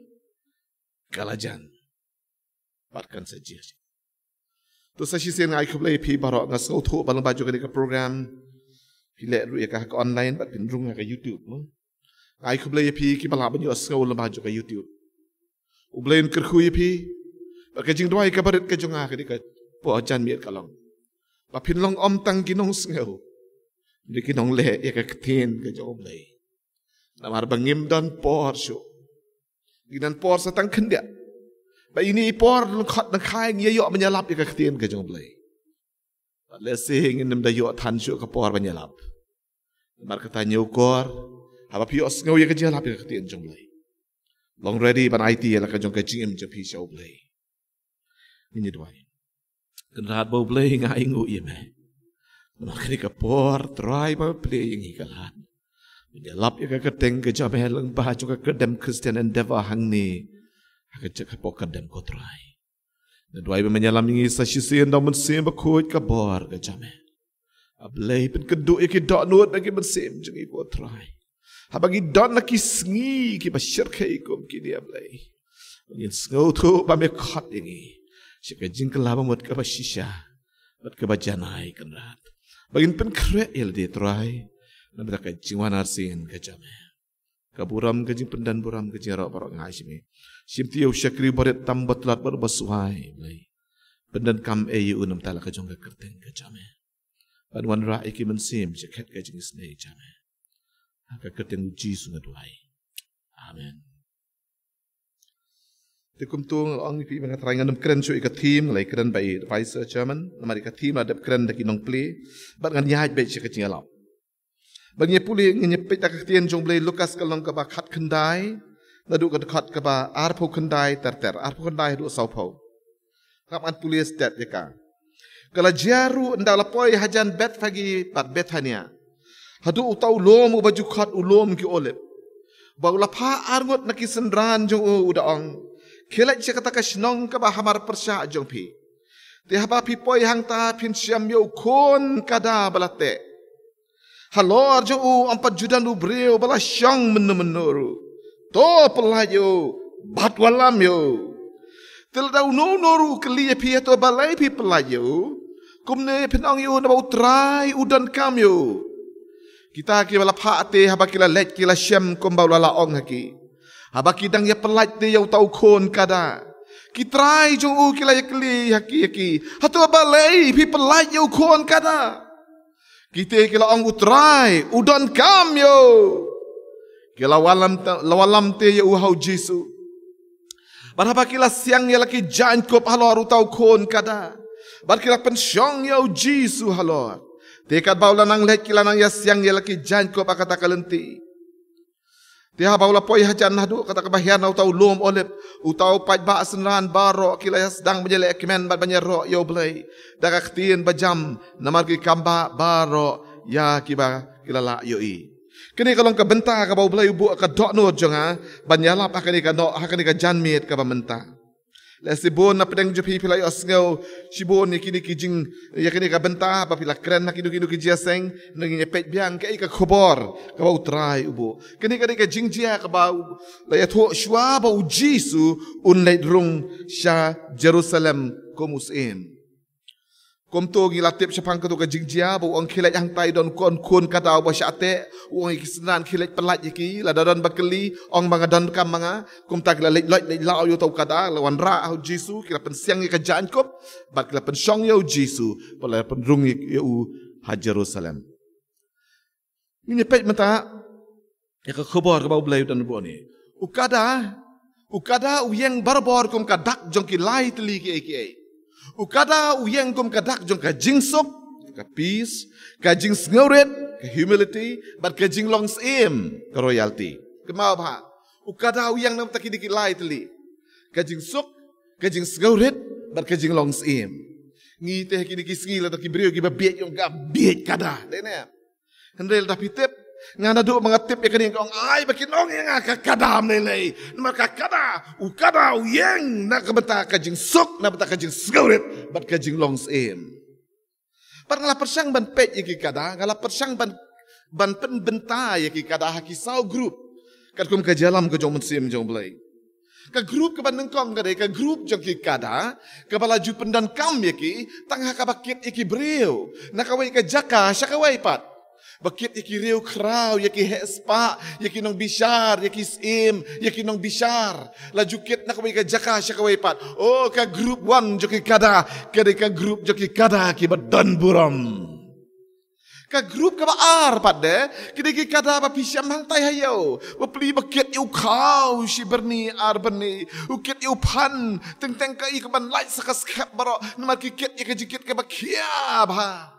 ka la jan bad kan sa jia. To sa shisien nga ai khublei ïa phi baroh, nga sngewthuh ba lyngba jong kane ka program phi leh ruh ïa ka ha ka online bad phin rung ha ka YouTube, mo. Nga ai khublei ïa phi kiba lah ban ïohsngew lyngba jong ka YouTube. U Blei un kyrkhu ïa phi. Bad ka jingduwai kaba rit ka jong nga ka dei ka por janmiet ka long ba phin long ym tang ki nongsngew, hynrei ki nongleh ïa ka ktien ka jong U Blei. Namar ba ngim don por shuh. Ngi don por sa tang khyndiat. Ba ine i por lyngkot lyngkhai ngi ïa ïoh ban ïalap ïa ka ktien ka jong U Blei. Bad lehse ngin ym da ïoh than shuh ka por ban ïalap. Namar kata, ñiewkor, haba phi ïohsngew ïa ka jingïalap ïa ka ktien jong U Blei, long ready ban aiti ïa la ka jong ka jingim jong phi sha U Blei. Ngin ïa duwai. Kynrad ba U Blei, nga ainguh ïa me namar kane ka por, Trai, ba me plie ïa ngi ka lad ban ïalap ïa ka kyrteng ka jong me lyngba jong ka Kyrdem Christian Endeavor hangne ha ka jaka por kyrdem, ko Trai. Nga duwai ba men ïalam ïa ngi sa shisien da u Mynsiem Bakhuid, ka bor ka jong me. A Blei, pynkynduh ïa ki dohnud bad ki mynsiem jong ngi, ko Trai, haba ngi don ha ki sngi kiba shyrkhei kum kine, A Blei. Ngin sngewthuh ba me khot ïa ngi sha ka jingkylla ba mut kaba shisha. bad kaba janai Kynrad. Ba ngin pynkhreh ïa lade Trai, namar ka jingwan arsien ka jong me. Ka burom, ka jingpyndonkam, ka jingïaroh baroh nga ai sha me. Shim ïa u shakri barit tam ba tlot bad ba suai, Blei. Pyndonkam ïa u namar ka jong ka kyrteng ka jong me. Ban wanrah ïa ki mynsiem sha khet ka jingisynei jong me. Ha ka kyrteng u Jisu nga duwai. Amen. Te kumta nga ong ïa phi, nga trai, ngan ym kren shuh ïa ka theme, nga la kren bad i advisor chairman, namar ïa ka theme la dep kren da ki nongplie, bad ngan ïaid beit sha ka jingïalap. Bad ngin ïa pule, ngin ïa peit da ka ktien jong u Blei Lukas ka lynnong kaba khatkhyndai, naduh ka dkhot kaba arphew khyndai ter ter, arphew khyndai haduh sawphew. Ngam, ngan pule stet ïa ka. Ka la jia ruh ynda la poi hajan Bethphage bad Bethania, haduh uta u lum uba ju khot u lum ki Olib, ba u la phah arngut na ki synran jong u, u da ong, khie leit sha kata ka shnong kaba hamar pyrshah jong phi. Te haba phi poi hangta phin shem ïa u khun kada ba la teh. Halor jong u ym pat ju don u briew ba la shong mynno mynno ruh. To pyllait ïa u bad wallam ïa u. Te lada uno uno ruh u kylli ïa phi, hato balei phi pyllait ïa u, kumne phin ong ïa u, naba u Trai u donkam ïa u. Kita kiba la phah te haba ki la leit ki la shem kumba u la la ong ha ki. Haba ki dang ïa pyllait te ïa uta u khun kada, ki trai jong u ki la ïa kylli ha ki, ha ki, hato balei phi pyllait ïa u khun kada? Kita ki la ong, u Trai u donkam ïa u. Ki la wallam te, la wallam te ïa u ha u Jisu. Bad haba ki la siang ïa la ki jaiñkup halor uta u khun kada, bad ki la pynshong ïa u Jisu halor, te katba u la nang leit ki la nang ïa siang ïa la ki jaiñkup ha kata ka lynti. Te haba u la poi hajan haduh kata kaba hiar na uta u lum Olib, uta u paidbah synran baroh ki la ïa sdang ban ïaleh kmen bad ban ïaroh ïa u Blei da ka ktien bajam, namar ki kam ba baroh ïa kiba ki la lah ïohi. Kane ka long ka bynta kaba u Blei u buh ha ka dohnud jong nga ban ïalap ha kane ka noh, ha kane ka janmiet kaba mynta. Lehse bun na pdeng jong phi phi la ïohsngew shibun ïa kine ki jing, ïa kane ka bynta, ba phi la kren ha kino kino ki jingïaseng, nangta ngin ïa peit biang kaei ka khubor kaba u Trai u buh. Kane ka dei ka jingjia kaba u la ïathuh shuwa ba u Jisu un leit rung sha Jerusalem kum u Syiem. Kumta ngi la tip shaphang kato ka jingjia ba u ong khie leit hangtai, don khun, khun kada uba shah teh, u ong ïa ki synran khie leit pyllait ïa ki, lada don ba kylli ong ba nga donkam ma nga. Kumta ki la leit loit leit law ïa uta u kada, la wanrah ha u Jisu, ki la pynsiang ïa ka jaiñkup bad ki la pynshong ïa u Jisu, bad la pynrung ïa u ha Jerusalem. Ngin ïa peit mynta ïa ka khubor kaba u Blei u don bad ngi. U kada, u kada u ïeng barabor kum ka dak jong ki lai tylli kiei kiei. U kada u ïeng kum ka dak jong ka jingsuk, ka peace, ka jingsngewrit, ka humility, bad ka jinglong syiem, ka royalty. Kynmaw bha, u kada u ïeng na bynta kine ki lai tylli. Ka jingsuk, ka jingsngewrit, bad ka jinglong syiem. Ngi te ha kine ki sngi lada ki briew kiba bieit ki ong ka bieit kada, dei ne? Hynrei lada phi tip, nga naduh ba nga tip ïa kane nga ong ai ba kin ong ïa nga ka kada ym lei lei. Namar ka kada, u kada u ïeng na ka bynta ka jingsuk, na bynta ka jingsngewrit bad ka jinglong syiem. Bad nga la pyrshang ban peit ïa ki kada, nga la pyrshang ban, ban pynbynta ïa ki kada ha ki saw group, katkum ka jingïalam ka jong u Mynsiem jong u Blei. Ka group kaba nyngkong ka dei ka group jong ki kada, kaba la ju pyndonkam ïa ki tang ha kaba kit ïa ki briew na kawei ka jaka sha kawei pat. Ba kit ïa ki riewkhraw, ïa ki heh spah, ïa ki nongbishar, ïa ki syiem, ïa ki nongbishar. La ju kit na kawei ka jaka sha kawei pat. Oh, ka group one jong ki kada ka dei ka group jong ki kada kiba don burom. Ka group kaba ar pat de, ki dei ki kada ba phi shem hangtai ha ïew, ba plie ba kit ïa u khaw shi byrni ar byrni, u kit ïa u phan, teng teng kaei kaban lait sa ka skhem baroh, namar ki kit ïa ka jingkit kaba khia bha.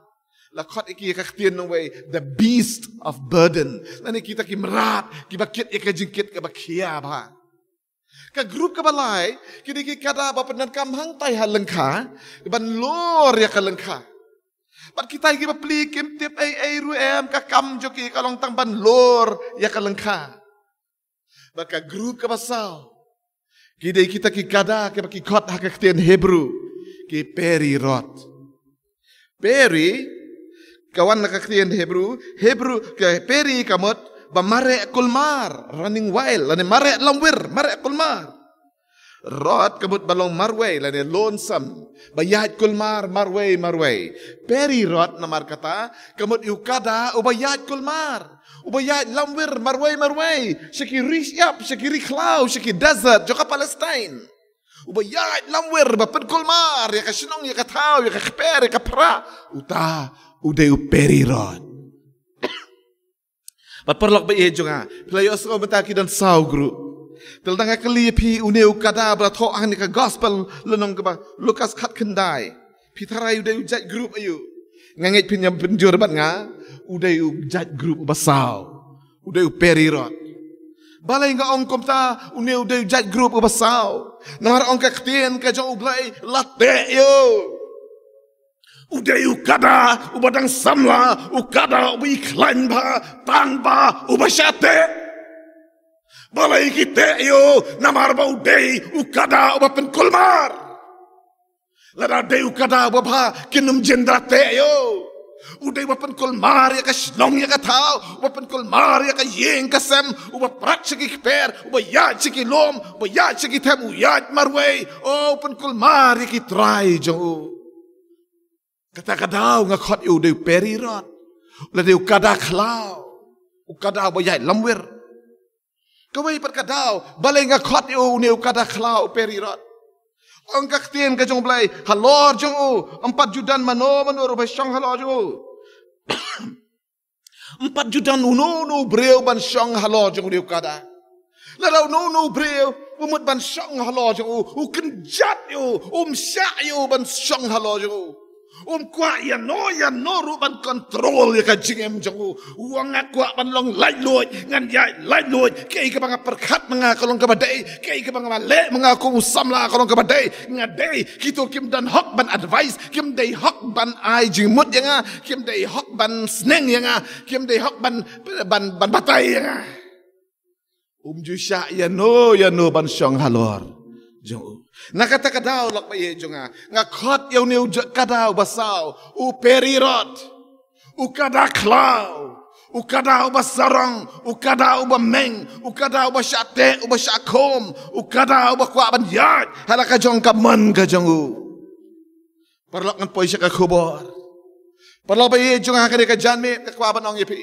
La khot ïa ki ha ka ktien nongwei the beast of burden. Lane kita ki mrad kiba kit ïa ka jingkit kaba khia bha. Ka group kaba lai, ki dei ki kada ba pyndonkam hangtai ha lyngkha, ban lor ïa ka lyngkha. Bad kita kiba plie kim tip ei ei ruh em, ka kam jong ki ka long tang ban lor ïa ka lyngkha. Bad ka group kaba saw, ki dei kita ki kada kiba ki khot ha ka ktien Hebrew ki perirot. Peri, ka wan na ka ktien Hebrew, Hebrew, ka peri ka mut ba mareh kulmar, running wild, lane mareh lamwir, mareh kulmar. Rod ka mut ba long marwei lane lonesome, ba ïaid kulmar marwei marwei. Perirot namar kata ka mut ïa u kada uba ïaid kulmar, uba ïaid lamwir marwei marwei, sha ki ri shyiap, sha ki ri khlaw, sha ki desert jong ka Palestine. Uba ïaid lamwir ba pynkulmar ïa ka shnong, ïa ka thaw, ïa ka kper, ïa ka pra. Uta u dei u perirot. Bad paralok ba ïeit jong nga, phi la ïohsngew mynta ki don saw group. Te lada nga kylli ïa phi, une u kada ba la thoh hangne ha ka gospel lynnong kaba Lukas khatkhyndai, phi tharai u dei u jait group aïu? Nga ngeit phin ïa pynjur bad nga, u dei u jait group uba saw, u dei u perirot. Balei nga ong kumta, une u dei u jait group uba saw? Namar ong ka ktien ka jong U Blei, la teh ïa u. U dei u kada uba dang samla, u kada uba i khlaiñ bha, tang ba uba shah teh. Balei ki teh ïa u? Namar ba u dei u kada uba pynkulmar. Lada dei u kada uba bha, kin ym jin da teh ïa u. U dei uba pynkulmar ïa ka shnong ïa ka thaw, uba pynkulmar ïa ka ïing ka sem, uba prat sha ki kper, uba ïaid sha ki lum, uba ïaid sha ki them, u ïaid marwei. O, u pynkulmar ïa ki trai jong u. Kata ka daw nga khot ïa u dei u perirot, lane u kada khlaw, u kada uba ïaid lamwir. Kawei pat ka daw, balei nga khot ïa u une u kada khlaw, u perirot? Ong ka ktien ka jong U Blei, halor jong u, ym pat ju don mano mano ruh ba shong halor jong u. Ym pat ju don uno uno u briew ban shong halor jong une u kada. Lada uno uno u briew u mut ban shong halor jong u, u kynjat ïa u, um shah ïa u ban shong halor jong u. Um kwah ïano ïano ruh ban control ïa ka jingim jong u. U ong, nga kwah ban long laitluid, ngan ïaid laitluid. Kaei kaba nga pyrkhat ma nga ka long kaba dei, kaei kaba nga leh ma nga kum u samla ka long kaba dei. Nga dei, kito kim don hok ban advice, kim dei hok ban ai jingmut ïa nga, kim dei hok ban sneng ïa nga, kim dei hok ban, ban, ban batai ïa nga. Um ju shah ïano ïano ban shong halor jong u. Na kata ka daw, lok ba ïeit jong nga, nga khot ïa une u jait kada uba saw, u perirot, u kada khlaw, u kada uba sarong, u kada uba meng, u kada uba shah teh, uba shah khum, u kada uba kwah ban ïaid ha la ka jong ka mon ka jong u. Paralok, ngan poi sha ka khubor. Paralok ba ïeit jong nga, ha kane ka janmiet nga kwah ban ong ïa phi,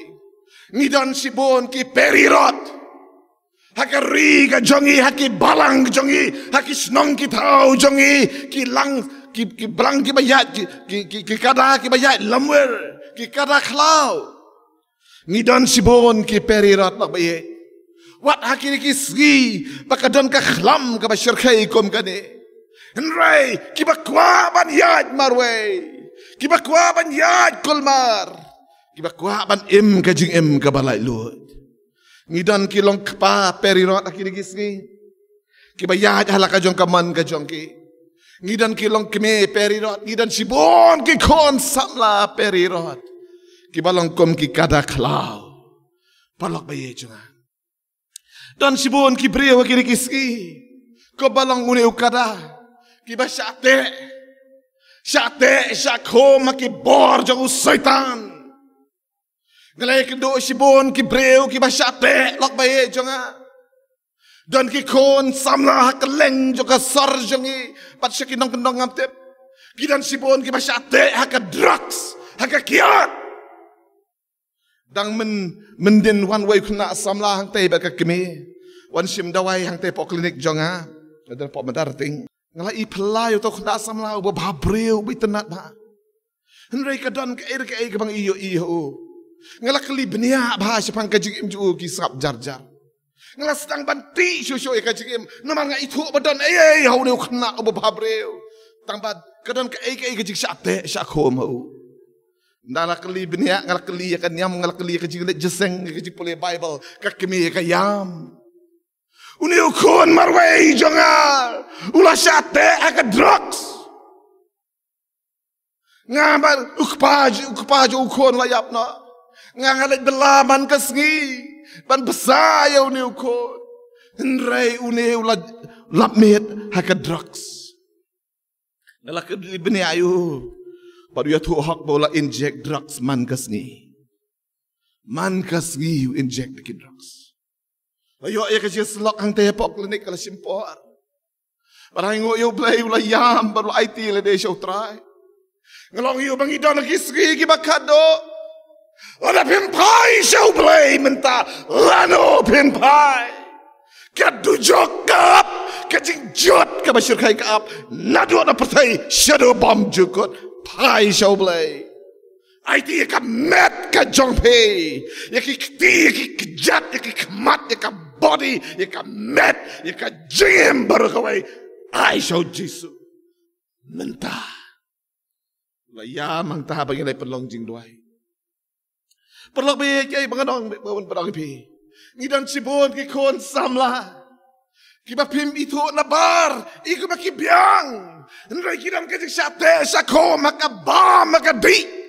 ngi don shibun ki perirot ha ka ri ka jong ngi, ha ki balang ka jong ngi, ha ki shnong ki thaw jong ngi, ki lang, ki, ki balang kiba ïaid, ki, ki, ki, ki kada kiba ïaid lamwir, ki kada khlaw. Ngi don shibun ki perirot, lok ba ïeit. Wat ha kine ki sngi ba ka don ka khlam kaba shyrkhei kum kane. Hynrei kiba kwah ban ïaid marwei, kiba kwah ban ïaid kulmar, kiba kwah ban im ka jingim kaba laitluid. Ngi don ki long kpa perirot ha kine ki sngi, kiba ïaid ha la ka jong ka mon ka jong ki. Ngi don ki long kmie perirot, ngi don shibun ki khun samla perirot, kiba long kum ki kada khlaw. Paralok ba ïeit jong nga, don shibun ki briew ha kine ki sngi, kumba long une u kada, kiba shah teh, shah teh, shah khum ha ki bor jong u Soitan. Nga la ïakynduh shibun ki briew kiba shah teh, lok ba ïeit jong nga. Don ki khun samla ha kylleng jong ka sor jong ngi, bad sha ki nongkyndong ngam tip. Ki don shibun kiba shah teh ha ka drugs, ha ka kiad. Dang myn, myndien wan wei u khynnah samla hangtei bad ka kmie, wan shim dawai hangtei hapoh klinik jong nga, hapoh Madarting. Nga la ïohi phylla ïa uto u khynnah samla uba bhabriew, uba itynnad bha. Hynrei ka don kaei re kaei kaba nga ïohi ha u. Nga la kylli bniah bha shaphang ka jingim jong u, ki sngap jar jar. Nga la sdang ban tih shuh shuh ïa ka jingim, namar nga ithuh ba don ei ei ha une u khynnah uba bhabriew. Tangba ka don kaei kaei ka jingshah teh shah khum ha u. Nga la kylli bniah, nga la kylli ïa ka niam, nga la kylli ïa ka jingleit jingïaseng, ïa ka jingpule Baibl, ka kmie ka ïam. Une u khun marwei jong nga u la shah teh ha ka drugs. Nga, mar u kpa, u kpa jong u khun la ïap noh. Nga, nga leit bylla man ka sngi ban bsa ïa une u khun. Hynrei une u la lap miet ha ka drugs. Nga la kylli bniah ïa u, bad u ïathuh hok ba u la inject drugs man ka sngi. Man ka sngi u inject da ki drugs. La ïoh ïa ka jingïasyllok hangtei hapoh klinik, ka la shim por. Bad ai nguh ïa U Blei u la ïam bad u la aiti lade sha U Trai. Nga long ïa u ba ngi don ha ki sngi kiba khadduh. Lada phim phai sha U Blei mynta, lano phin phai? Ka dujok ka ap, ka jingjot kaba shyrkhei ka ap naduh na pyrthei shaduh bymjukut. Phai sha U Blei. Aiti ïa ka met ka jong phi, ïa ki kti, ïa ki kjat, ïa ki khmat, ïa ka body, ïa ka met, ïa ka jingim baroh kawei. Ai sha U Jisu mynta. La ïa mynta ba ngi leit pynlong jingduwai. Paralok, ba ïa kiei ba nga ong, ba wan ba ong ïa phi, ngi don shibun ki khun samla kiba phim ithuh nabar, i kumba ki biang. Hynrei ki don ka jingshah teh shah khum ha ka bam ha ka dih.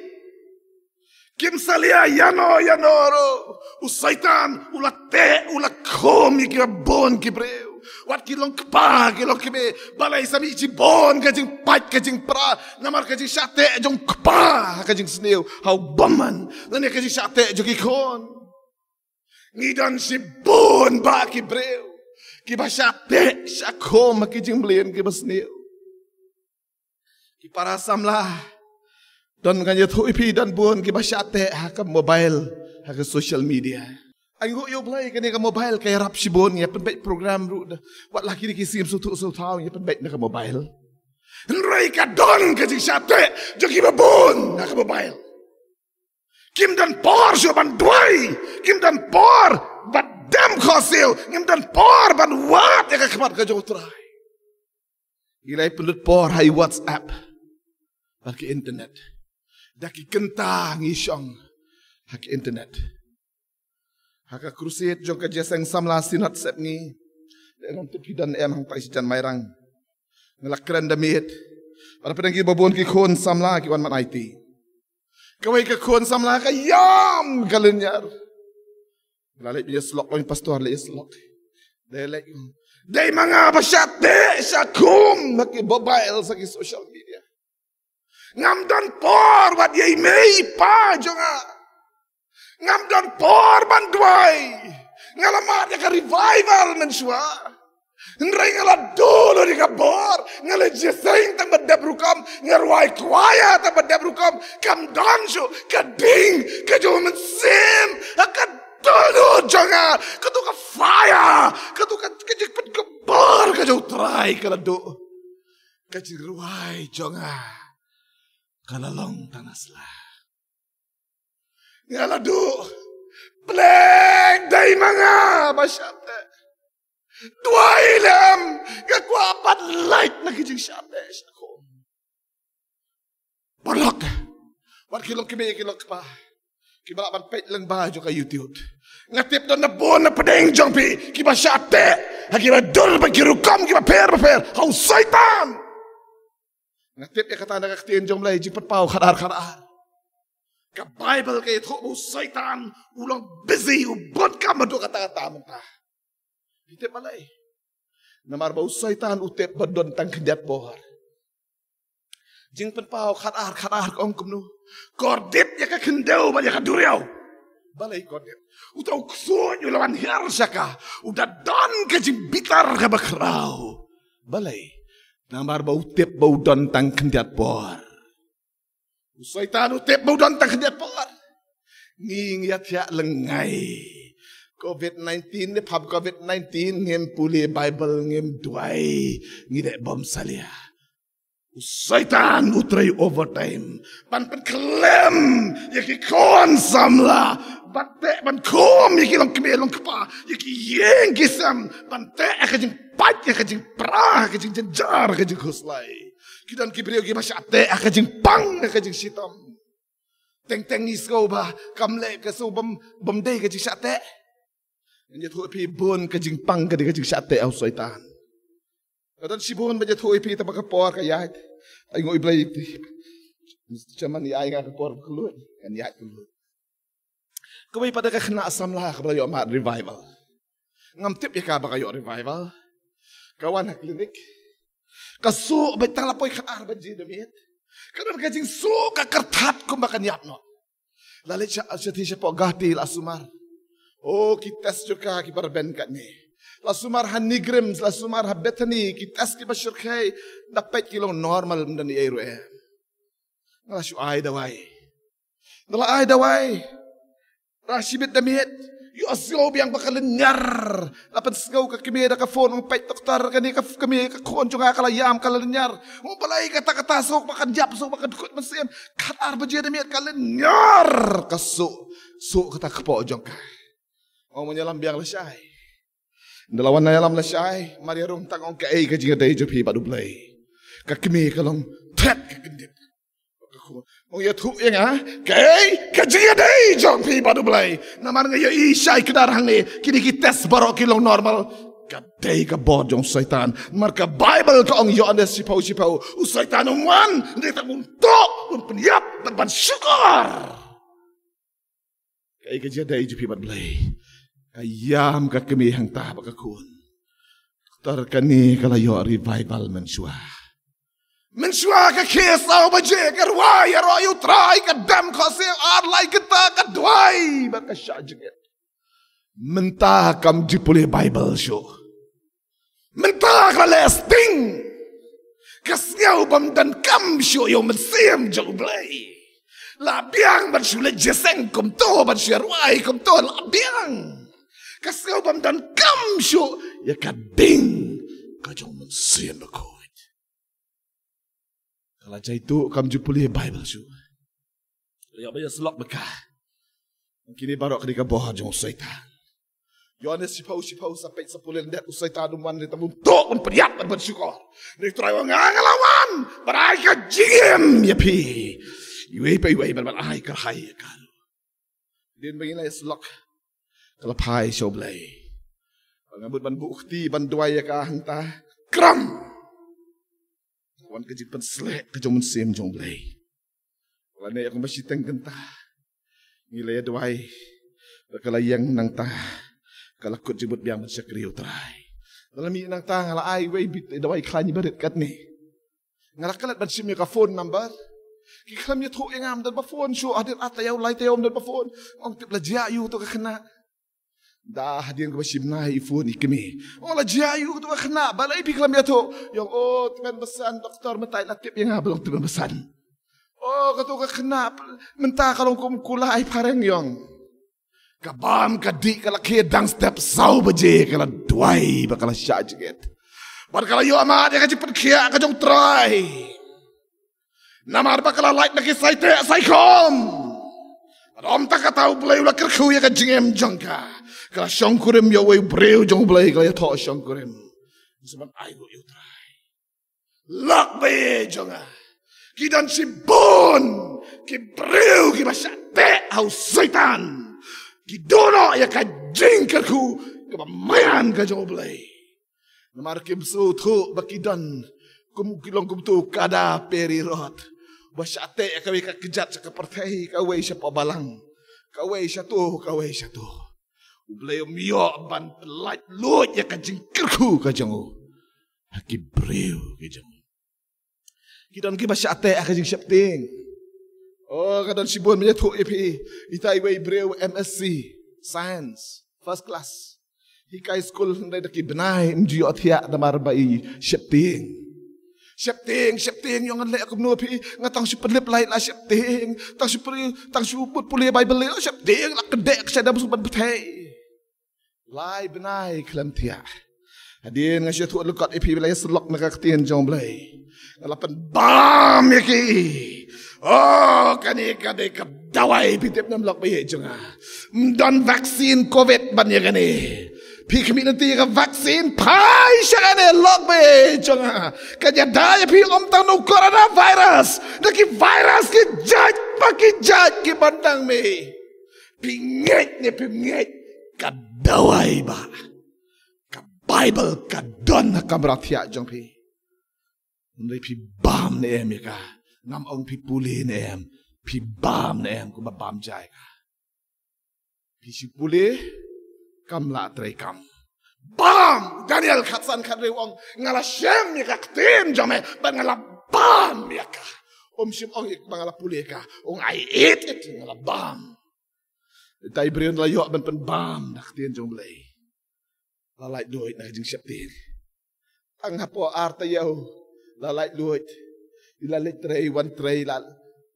Kim salia ïano ïano ruh. U Soitan u la teh u la khum ïa kiba bun ki briew. Wat ki long kpa ki long kmie, balei sa mih shibun ka jingpait ka jingpra namar ka jingshah teh jong u kpa ha ka jingsniew ha u bymman, lane ka jingshah teh jong ki khun. Ngi don shibun bah ki briew kiba shah teh shah khum ha ki jingmlien kiba sniew. Ki para samla, don, ngan ïathuh ïa phi, don bun kiba shah teh ha ka mobile, ha ka social media. Ai nguh ïa U Blei, kane ka mobile ka ïarap shibun, ngi ïa pynbeit program ruh da, wat la kine ki sim sngewthuh sngewthaw, ngi ïa pynbeit na ka mobile. Hynrei ka don ka jingshah teh jong kiba bun ha ka mobile. Kim don por shuh ban duwai, kim don por ban dem khohsiew, kim don por ban wad ïa ka khmat ka jong U Trai. Ngi la ïa pynlut por ha i WhatsApp bad ka internet. Da ki kynta ngi shong ha ka internet. Ha ka crusade jong ka Jingïaseng Samla Synod Sepngi, ngam tip phi don em hangtai sha jan Mairang, nga la kren da miet. Bad hapdeng kiba bun ki khun samla ki wan man aiti. Kawei ka khun samla ka ïam ka lynñiar. La leit ban ïasyllok, long pastor, leit ïasyllok. Dei leit, dei ma nga ba shah teh shah khum ha ki mobile, ha ki social media. Ngam don por wat ïa i mei i pa jong nga. Ngam don por ban duwai. Nga la mad ïa ka revival mynshuwa. Hynrei nga la duh lut ïa ka bor, nga la jingïaseng tang ba dep rukom, nga rwai kwaya tang ba dep rukom. Kam don shuh ka ding ka jong u Mynsiem ha ka dohnud jong nga. Kato ka fire, kato ka, ka jingpynkhlaiñ ka jong U Trai ka la duh. Ka jingrwai jong nga ka la long tang na sla. Nga la duh, pleng, dei ma nga ba shah teh. Duwai lem, nga kwah ban lait na ki jingshah teh shah khum. Paralok, wat ki long kmie ki long kpa kiba lah ban peit lyngba jong ka YouTube. Nga tip don na bun na pdeng jong phi kiba shah teh ha kiba dur bad ki rukom kiba pher bapher ha u Soitan. Nga tip ïa kata na ka ktien jong U Blei, Jingpynpaw khatar khatar. Ka Baibl ka ïathuh ba u Soitan u long busy, u bun kam haduh katta katta mynta. Phi tip balei? Namar ba u Soitan u tip ba don tang khyndiat por. Jingpynpaw khatar khatar ka ong kumno? Kordit ïa ka khyndew bad ïa ka duriaw. Balei kordit? Uta u ksuid u la wan hiar sha ka, u da don ka jingbitar kaba khraw. Balei? Namar ba u tip ba u don tang khyndiat por. U Soitan u tip ba u don tang khyndiat por. Ngi ngi ïa thiah lyngngai. Covid nineteen ne pham Covid nineteen, ngim pule Baibl, ngim duwai, ngi dei bym salia. U Soitan u trei overtime ban pynkhlem ïa ki khun samla, ban teh ban khum ïa ki longkmie longkpa, ïa ki ïing ki sem, ban teh ïa ka jingpait, ïa ka jingpra, ïa ka jingjynjar, ïa ka jingkhuslai. Ki don ki briew kiba shah teh ïa ka jingpang, ïa ka jingshitom. Teng teng ngi sngew ba kam leh ka sngew bym, bym dei ka jingshah teh. Ngan ïathuh ïa phi, bun ka jingpang ka dei ka jingshah teh u Soitan. Ka don shibun ban ïathuh ïa phi, tang ba ka por ka ïaid. Ai nguh ïa U Blei, Mister Chairman, ïa ai nga ka por ba kylluid, ngan ïaid kylluid. Kawei pat da ka khynnah samla kaba la ïoh mad revival. Ngam tip ïa ka ba ka ïoh revival. Ka wan ha clinic. Ka suk beit tang la poi khatar baje da miet. Ka don ka jingsuk, ka kyrthat kumba kan ïap noh. La leit sha, sha ti shapoh Guwahati la sumar. Oh, ki test jong ka kiba rben katne. La sumar ha NEIGRIHMS, la sumar ha Bethany, ki test kiba shyrkhei, da peit ki long normal, ym don ei ruh em. Nga la shu ai dawai. Nga la ai dawai. Ra shibit da miet. Ïohsngew biang ba ka lynñiar. La pynsngew ka kmie da ka phone, ong peit doktor, kane ka kmie ka khun jong nga ka la ïam, ka la lynñiar. Ong balei kata, kata suk ba kan ïap, suk ba kan kut mynsiem. Khatar baje da miet ka lynñiar. Ka suk, suk kata ka kpoh jong ka. Ong, ma ïalam biang lashai. Ynda la wan ïalam lashai, mar ïa rung tang ong kaei ka jingïadei jong phi bad U Blei. Ka kmie ka long thet ka kyndit. Ong ïathuh ïa nga, kaei ka jingïadei jong phi bad U Blei. Namar nga ïohi shai kdar hangne, kine ki test baroh ki long normal. Ka dei ka bor jong u Soitan. Namar ka Baibl ka ong, Ïoannis shiphew shiphew, u Soitan um wan, hynrei tang ban tuh, ban pynïap, ban, ban shukor. Kaei ka jingïadei jong phi bad Blei. Ka ïam ka kmie hangta bad ka khun. Tar kane ka la ïoh revival mynshuwa. Mynshuwa ka khie saw baje ka rwai ïaroh ïa U Trai, ka dem khohsiew ar lai kynta, ka duwai bad ka shah jingit. Mynta kam ju pule Baibl shuh. Mynta ka la leh sting. Ka sngew bym donkam shuh ïa u Mynsiem jong U Blei. La biang ban shu leit jingïaseng kumto, ban shu ïarwai kumto, la biang. Ka sngew bym donkam shuh ïa ka ding ka jong u Mynsiem Bakhuid. Ka la jai tuh, kam ju pule Baibl shuh. La ïoh ba ïasyllok bad ka. Kine baroh ka dei ka bor jong u Soitan. Ïoannis shiphew shiphew, sa peit sa pule lyndet, u Soitan um wan hynrei tang ban tuh, ban pynïap bad ban shukor. Hynrei U Trai u ong, nga nga la wan ban ai ka jingim ïa phi. Iwei pa iwei ban, ban ai kyrhai ïa ka. Hadien ba ngi la ïasyllok, ka la phai sha U Blei. Ba nga mut ban buh kti ban duwai ïa ka hangta, kram. Wan ka jingpynsleh ka jong u Mynsiem jong U Blei. Lane ïa kumba shiteng kynta ngi la ïa duwai, ba ka la ïeng nangta, ka la kut jingmut biang ban shakri U Trai. Lane nangta nga la ai wei bit dawai khlaiñ barit katne. Nga la klet ban shim ïa ka phone number. Ki khlem ïathuh ïa nga, ym don ba phone shuh, hadien ar taïew lai taïew ym don ba phone. Ong tip la jia ïa uto ka khynnah. Da hadien kaba shi bnai i phone i kmie. Ong la jia ïa uto ka khynnah, balei phi khlem ïathuh? Ong, o, tymmen basan doktor mynta i la tip ïa nga ba long tymmen basan. O, kato ka khynnah mynta ka long kum kulai phareng, ong. Ka bam ka dih, ka la khie dang step saw baje, ka la duwai bad ka la shah jingit. Bad ka la ïoh mad ïa ka jingpynkhiah ka jong U Trai. Namar ba ka la lait na ki saiteh saikhom. Bad ym tang kata, U Blei u la kyrkhu ïa ka jingim jong ka. Ka la shongkurim ïa uwei u briew jong U Blei, ka la ïathoh shongkurim. Sa ban ai ruh ïa U Trai. Lok baieit jong nga, ki don shibun ki briew kiba shah teh ha u Soitan. Ki duh noh ïa ka jingkyrkhu kaba maïan ka jong U Blei. Namar kim sngewthuh ba ki don kum, ki long kum uto u kada Perirot, ba shah teh ïa kawei ka kjat sha ka pyrthei, kawei shapoh balang, kawei shato, kawei shato. U Blei um ïoh ban pyllait luid ïa ka jingkyrkhu ka jong u ha ki briew ki jong u. Ki don kiba shah teh ha ka jingsheptieng. O, ka don shibun, me ïathuh ïa phi. Ita iwei i briew M S C Science, first class. Hikai skul hynrei da ki bnai ym ju ïohthiah namar ba i sheptieng. Sheptieng, sheptieng, ong ngan leh kumno phi, nga tang shu pynlip lai la sheptieng, tang shu pule, tang shu mut pule Baibl la sheptieng, la kdeh ka shadem shu ban pynthei. Lai bnai khlem thiah. Hadien nga shu ïathuh lyngkot ïa phi ba la ïasyllok na ka ktien jong U Blei, nga la pynbam ïa ki. O, kane ka dei ka dawai, phi tip ne em lok baieit jong nga? Ym don vaccine covid ban ïa kane. Phi khmih lynti ïa ka vaccine, phai sha kane lok baieit jong nga. Ka ïada ïa phi ym tang na u coronavirus, na ki virus ki jait pa ki jait kiban dang mih. Phi ngeit ne phim ngeit, ka dawai ba ka Baibl ka don ha kamra thiah jong phi. Hynrei phi bam ne em ïa ka? Ngam ong phi pule ne em, phi bam ne em kumba bam ja ïa ka? Phi shu pule, kam lah treikam. Bam! Daniel khatsan khathynriew ong, nga la shem ïa ka ktien jong me bad nga la bam ïa ka. Um shym ong ïa ka ba nga la pule ïa ka, ong I ate it, nga la bam. Ita i briew la ïoh ban pynbam na ka ktien jong U Blei. la laitluid na ka jingsheptieng. Tang hapoh ar taïew la laitluid. La leit trei, wan trei, la,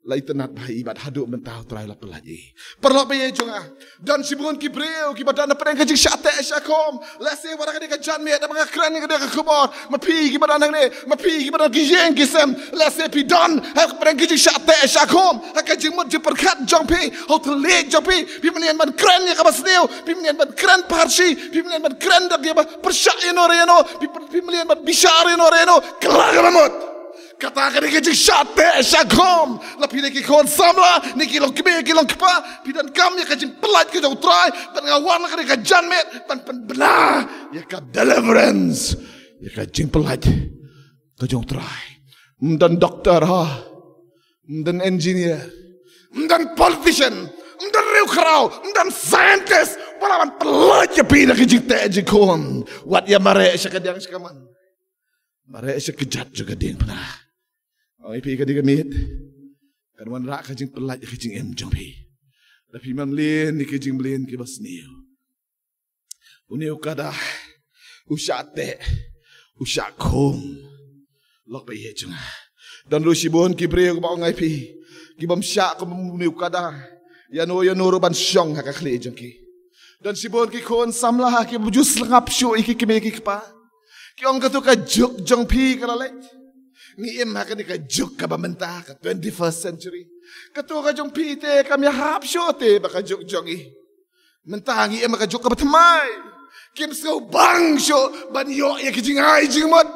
la itynnad bha i, bad haduh mynta U Trai u la pyllait i. Paralok ba ïeit jong nga, don shibun ki briew kiba don hapdeng ka jingshah teh shah khum. Lehse wat ha kane ka janmiet haba nga kren ïa kane ka khubor, ma phi kiba don hangne, ma phi kiba don ki ïing ki sem, lehse phi don hapdeng ka jingshah teh shah khum. Ha ka jingmut jingpyrkhat jong phi, ha u thylliej jong phi, phim lah ban kren ïa kaba sniew, phim lah ban kren pharshi, phim lah ban kren da kaba pyrshah ïano re ïano, phim, phim lah ban bishar ïano re ïano. Kylla kaba mut. Kata ka dei ka jingshah teh shah khum. La phi dei ki khun samla, ne ki long kmie, ki long kpa, phi donkam ïa ka jingpyllait ka jong U Trai. Bad nga wan ha kane ka janmiet ban pynbna ïa ka deliverance, ïa ka jingpyllait ka jong U Trai. Ym don doktor ha, ym don engineer, ym don politician, ym don riewkhraw, ym don scientist ba lah ban pyllait ïa phi na ka jingteh jingkhun. Wat ïa mareh sha ka diang sha ka man, mareh sha ka kjat jong ka diengphna. Ong ïa phi, ka dei ka miet kan wanrah ka jingpyllait ïa ka jingim jong phi. Lada phim mlien ïa ki jingmlien kiba sniew. Une u kada u shah teh, u shah khum. Lok ba ïeit jong nga, don ruh shibun ki briew kiba ong ïa phi, kibym shah kum une u kada ïano ïano ruh ban shong ha ka khlieh jong ki. Don shibun ki khun samla kiba ju sngap shuh ïa ki kmie ki kpa. Ki ong, kato ka juk jong phi ka la leit. Ngi im ha kane ka juk kaba mynta, ka twenty-first century. Kato ka jong phi te kam ïahap shuh te bad ka juk jong ngi. Mynta ngi im ha ka juk kaba thymmai. Kim sngewbang shuh ban ïoh ïa ki jingai jingmut.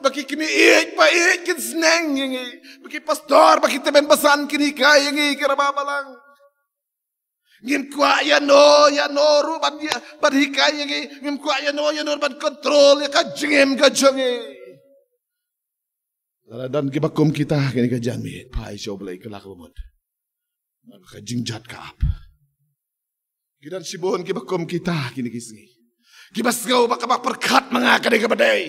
Ba ki kmie ïeit pa ïeit kin sneng ïa ngi. Ba ki pastor, ba ki tymmen basan kin hikai ïa ngi, ki rangbah balang. Ngim kwah ïano ïano ruh ban ïa, ban hikai ïa ngi. Ngim kwah ïano ïano ruh ban control ïa ka jingim ka jong ngi. Lada don kiba kum kita ha kane ka janmiet, phai sha U Blei, kylla kaba mut. Namar ka jingjot ka ap. Ki don shibun kiba kum kita kine ki sngi, kiba sngew ba kaba pyrkhat ma nga ka dei kaba dei,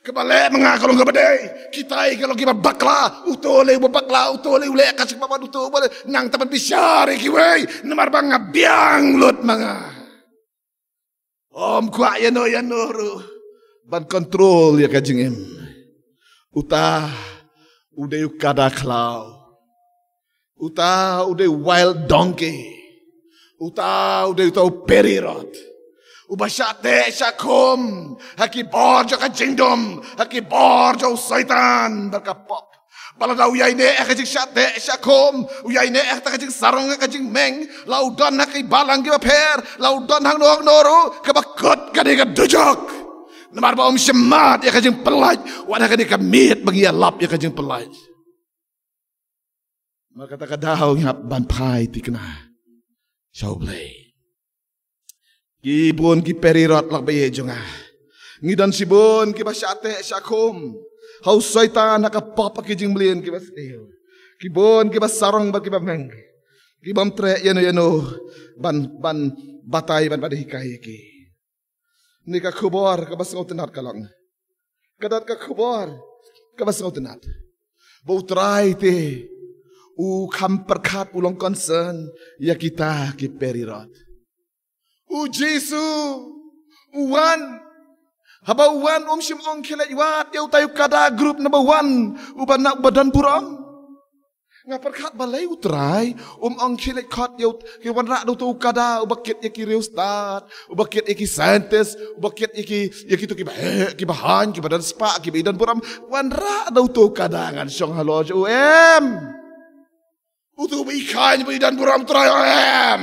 kaba leh ma nga ka long kaba dei. Kita hi ka long kiba bakla. Uto u leh uba bakla, uto u leh u leh ka jingbabat, uto uba leh, nang tang ban bishar ïa kiwei, namar ba nga biang lut ma nga. Ym kwah ïano ïano ruh ban control ïa ka jingim. Uta u dei u kada khlaw. Uta u dei u wild donkey. Uta u dei uta u perirot, uba shah teh shah khum ha ki bor jong ka jingdum, ha ki bor jong u Soitan bad ka pop. Ba lada u ïaineh ha ka jingshah teh shah khum, u ïaineh ha ka jingsarong ha ka jingmeng, la u don ha ki balang kiba pher, la u don hangno hangno ruh, kaba kut ka dei ka dujok. Namar ba um shym mad ïa ka jingpyllait, wat ha kane ka miet ba ngi ïalap ïa ka jingpyllait. Namar kata ka daw ngi hap ban phai thikna sha U Blei. Ki bun ki perirot, lok ba ïeit jong nga. Ngi don shibun kiba shah teh shah khum ha u Soitan ha ka pop ha ki jingmlien kiba sniew. Ki bun kiba sarong bad kiba meng, kibym treh ïano ïano ban, ban batai, ban, ban hikai ïa ki. Kane ka khubor kaba sngewtynnat ka long, ka don ka khubor kaba sngewtynnat, ba U Trai te u kham pyrkhat, u long concern ïa kita ki perirot. U Jisu u wan, haba u wan um shym ong khie leit wad ïa utai u kada group number one uba na, uba don burom. Nga pyrkhat balei U Trai um ong khie leit khot ïa u, khie wanrah da uto u kada uba kit ïa ki riewstad, uba kit ïa ki scientist, uba kit ïa ki, ïa kito kiba heh, kiba haiñ, kiba don spah, kiba i don burom. Wanrah da uto u kada ngan shong halor jong u, em? Uto uba i khaiñ, uba i don burom, U Trai, em?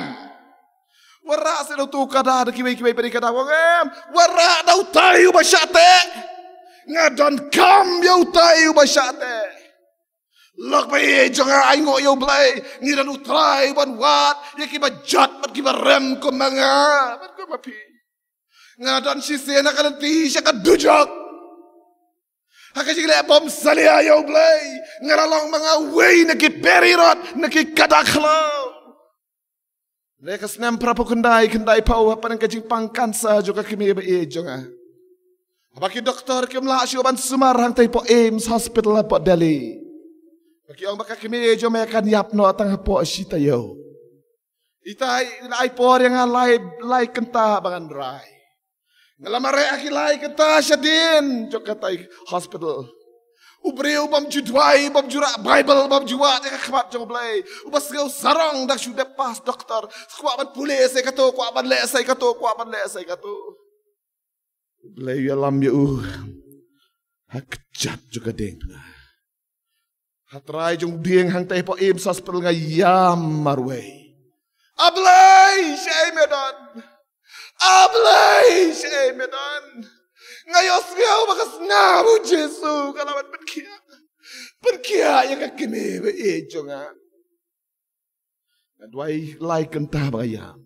Wanrah seh da uto u kada, da kiwei kiwei pat ki kada, em? Wanrah da utai uba shah teh. Nga donkam ïa utai uba shah teh. Lok ba ïeit jong nga, ainguh ïa U Blei, ngi don U Trai ban wad ïa kiba jot bad kiba rem kum ma nga bad kum ma phi. Nga don shisien ha ka lynti sha ka dujok. Ha ka jingleh bymsalia ïa U Blei, nga la long ma nga uwei na ki perirot, na ki kada khlaw. Hynrei ka snem phra phew khyndai, khyndai phew, hapdeng ka jingpang cancer jong ka kmie ba ïeit jong nga, haba ki doktor kim lah shuh ban sumar hangtei hapoh AIIMS Hospital hapoh Delhi, ba ki ong ba ka kmie jong me kan ïap noh tang hapoh shi taïew. Ita i la ai por ïa nga lai, lai kynta ba ngan rai. Nga la mareh ha ki lai kynta shadien jong katei hospital. U briew bym ju duwai, bym ju rah Baibl, bym ju wad ïa ka khmat jong U Blei, uba sngew sarong da shu dep pass doktor, kwah ban pule sei kato, kwah ban leh sei kato, kwah ban leh sei kato. U Blei u ïalam ïa u ha kjat jong ka dieng. Ha trai jong dieng hangtei hapoh AIIMS hospital nga ïam marwei. A Blei, shaei me don? A Blei, shaei me don? Nga ïohsngew ba ka snam U Jisu ka la wan pynkhiah, pynkhiah ïa ka kmie ba ïeit jong nga. Nga duwai lai kynta ba nga ïam.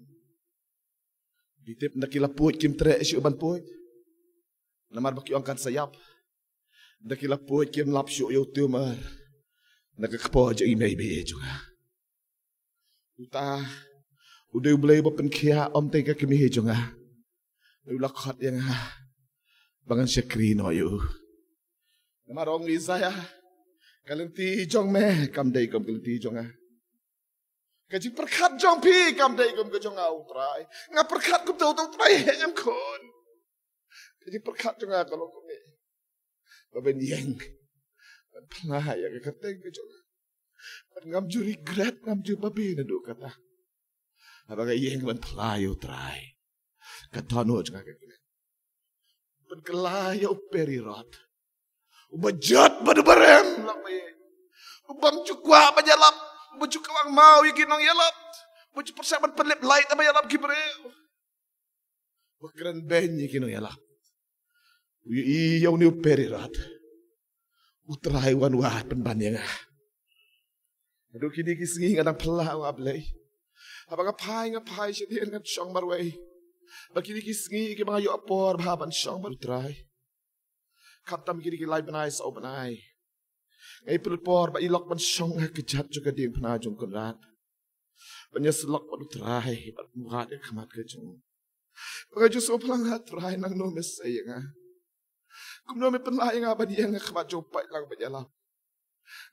Phi tip, ynda ki la pud kim treh shuh ban pud, namar ba ki ong kan sa ïap. Ynda ki la pud kim lap shuh ïa u tumor na ka kpoh jong i mei ba ïeit jong nga. Uta u dei U Blei ba pynkhiah, ym tei ka kmie jong nga. U la khot ïa nga ba ngan shakri noh ïa u. Namar ong Isaiah, ka lynti jong me kam dei kum ka lynti jong nga. Ka jingpyrkhat jong phi kam dei kum ka jong nga, U Trai. Nga pyrkhat kumta, U Trai, em khun. Ka jingpyrkhat jong nga ka long kumne: ba ban ïeng ban phla ïa ka kyrteng ka jong nga. Bad ngam ju regret, ngam ju babe naduh kata. Haba nga ïeng ban phla ïa U Trai, ka dohnud jong nga ka kmen ban kylla ïa u Perirot, uba jot bad uba rem lang ba ïeit, uba ym ju kwah ban ïalap, uba ju kwah maw ïa ki nongïalap, uba ju pyrshang ban pynlip lait haba ïalap ki briew, uba kren beiñ ïa ki nongïalap. U ïohi ïa une u Perirot. U Trai, wan wad pynban ïa nga. Naduh kine ki sngi nga dang phla, A Blei. Haba nga phai, nga phai shadien, ngan shong marwei. Bad kine ki sngi kiba nga ïoh por bha ban shong bad U Trai, khamtam kine ki lai bnai saw bnai, nga ïoh por ba i lok ban shong ha kjat jong ka diengphna jong Kynrad, ban ïasyllok bad U Trai, ban wad ïa ka khmat ka jong u. Ba nga ju sngewphylla, A Trai, nangno me sei ïa nga? Kumno me pynlah ïa nga ban ïeng ha khmat jong u paidlang ban ïalap?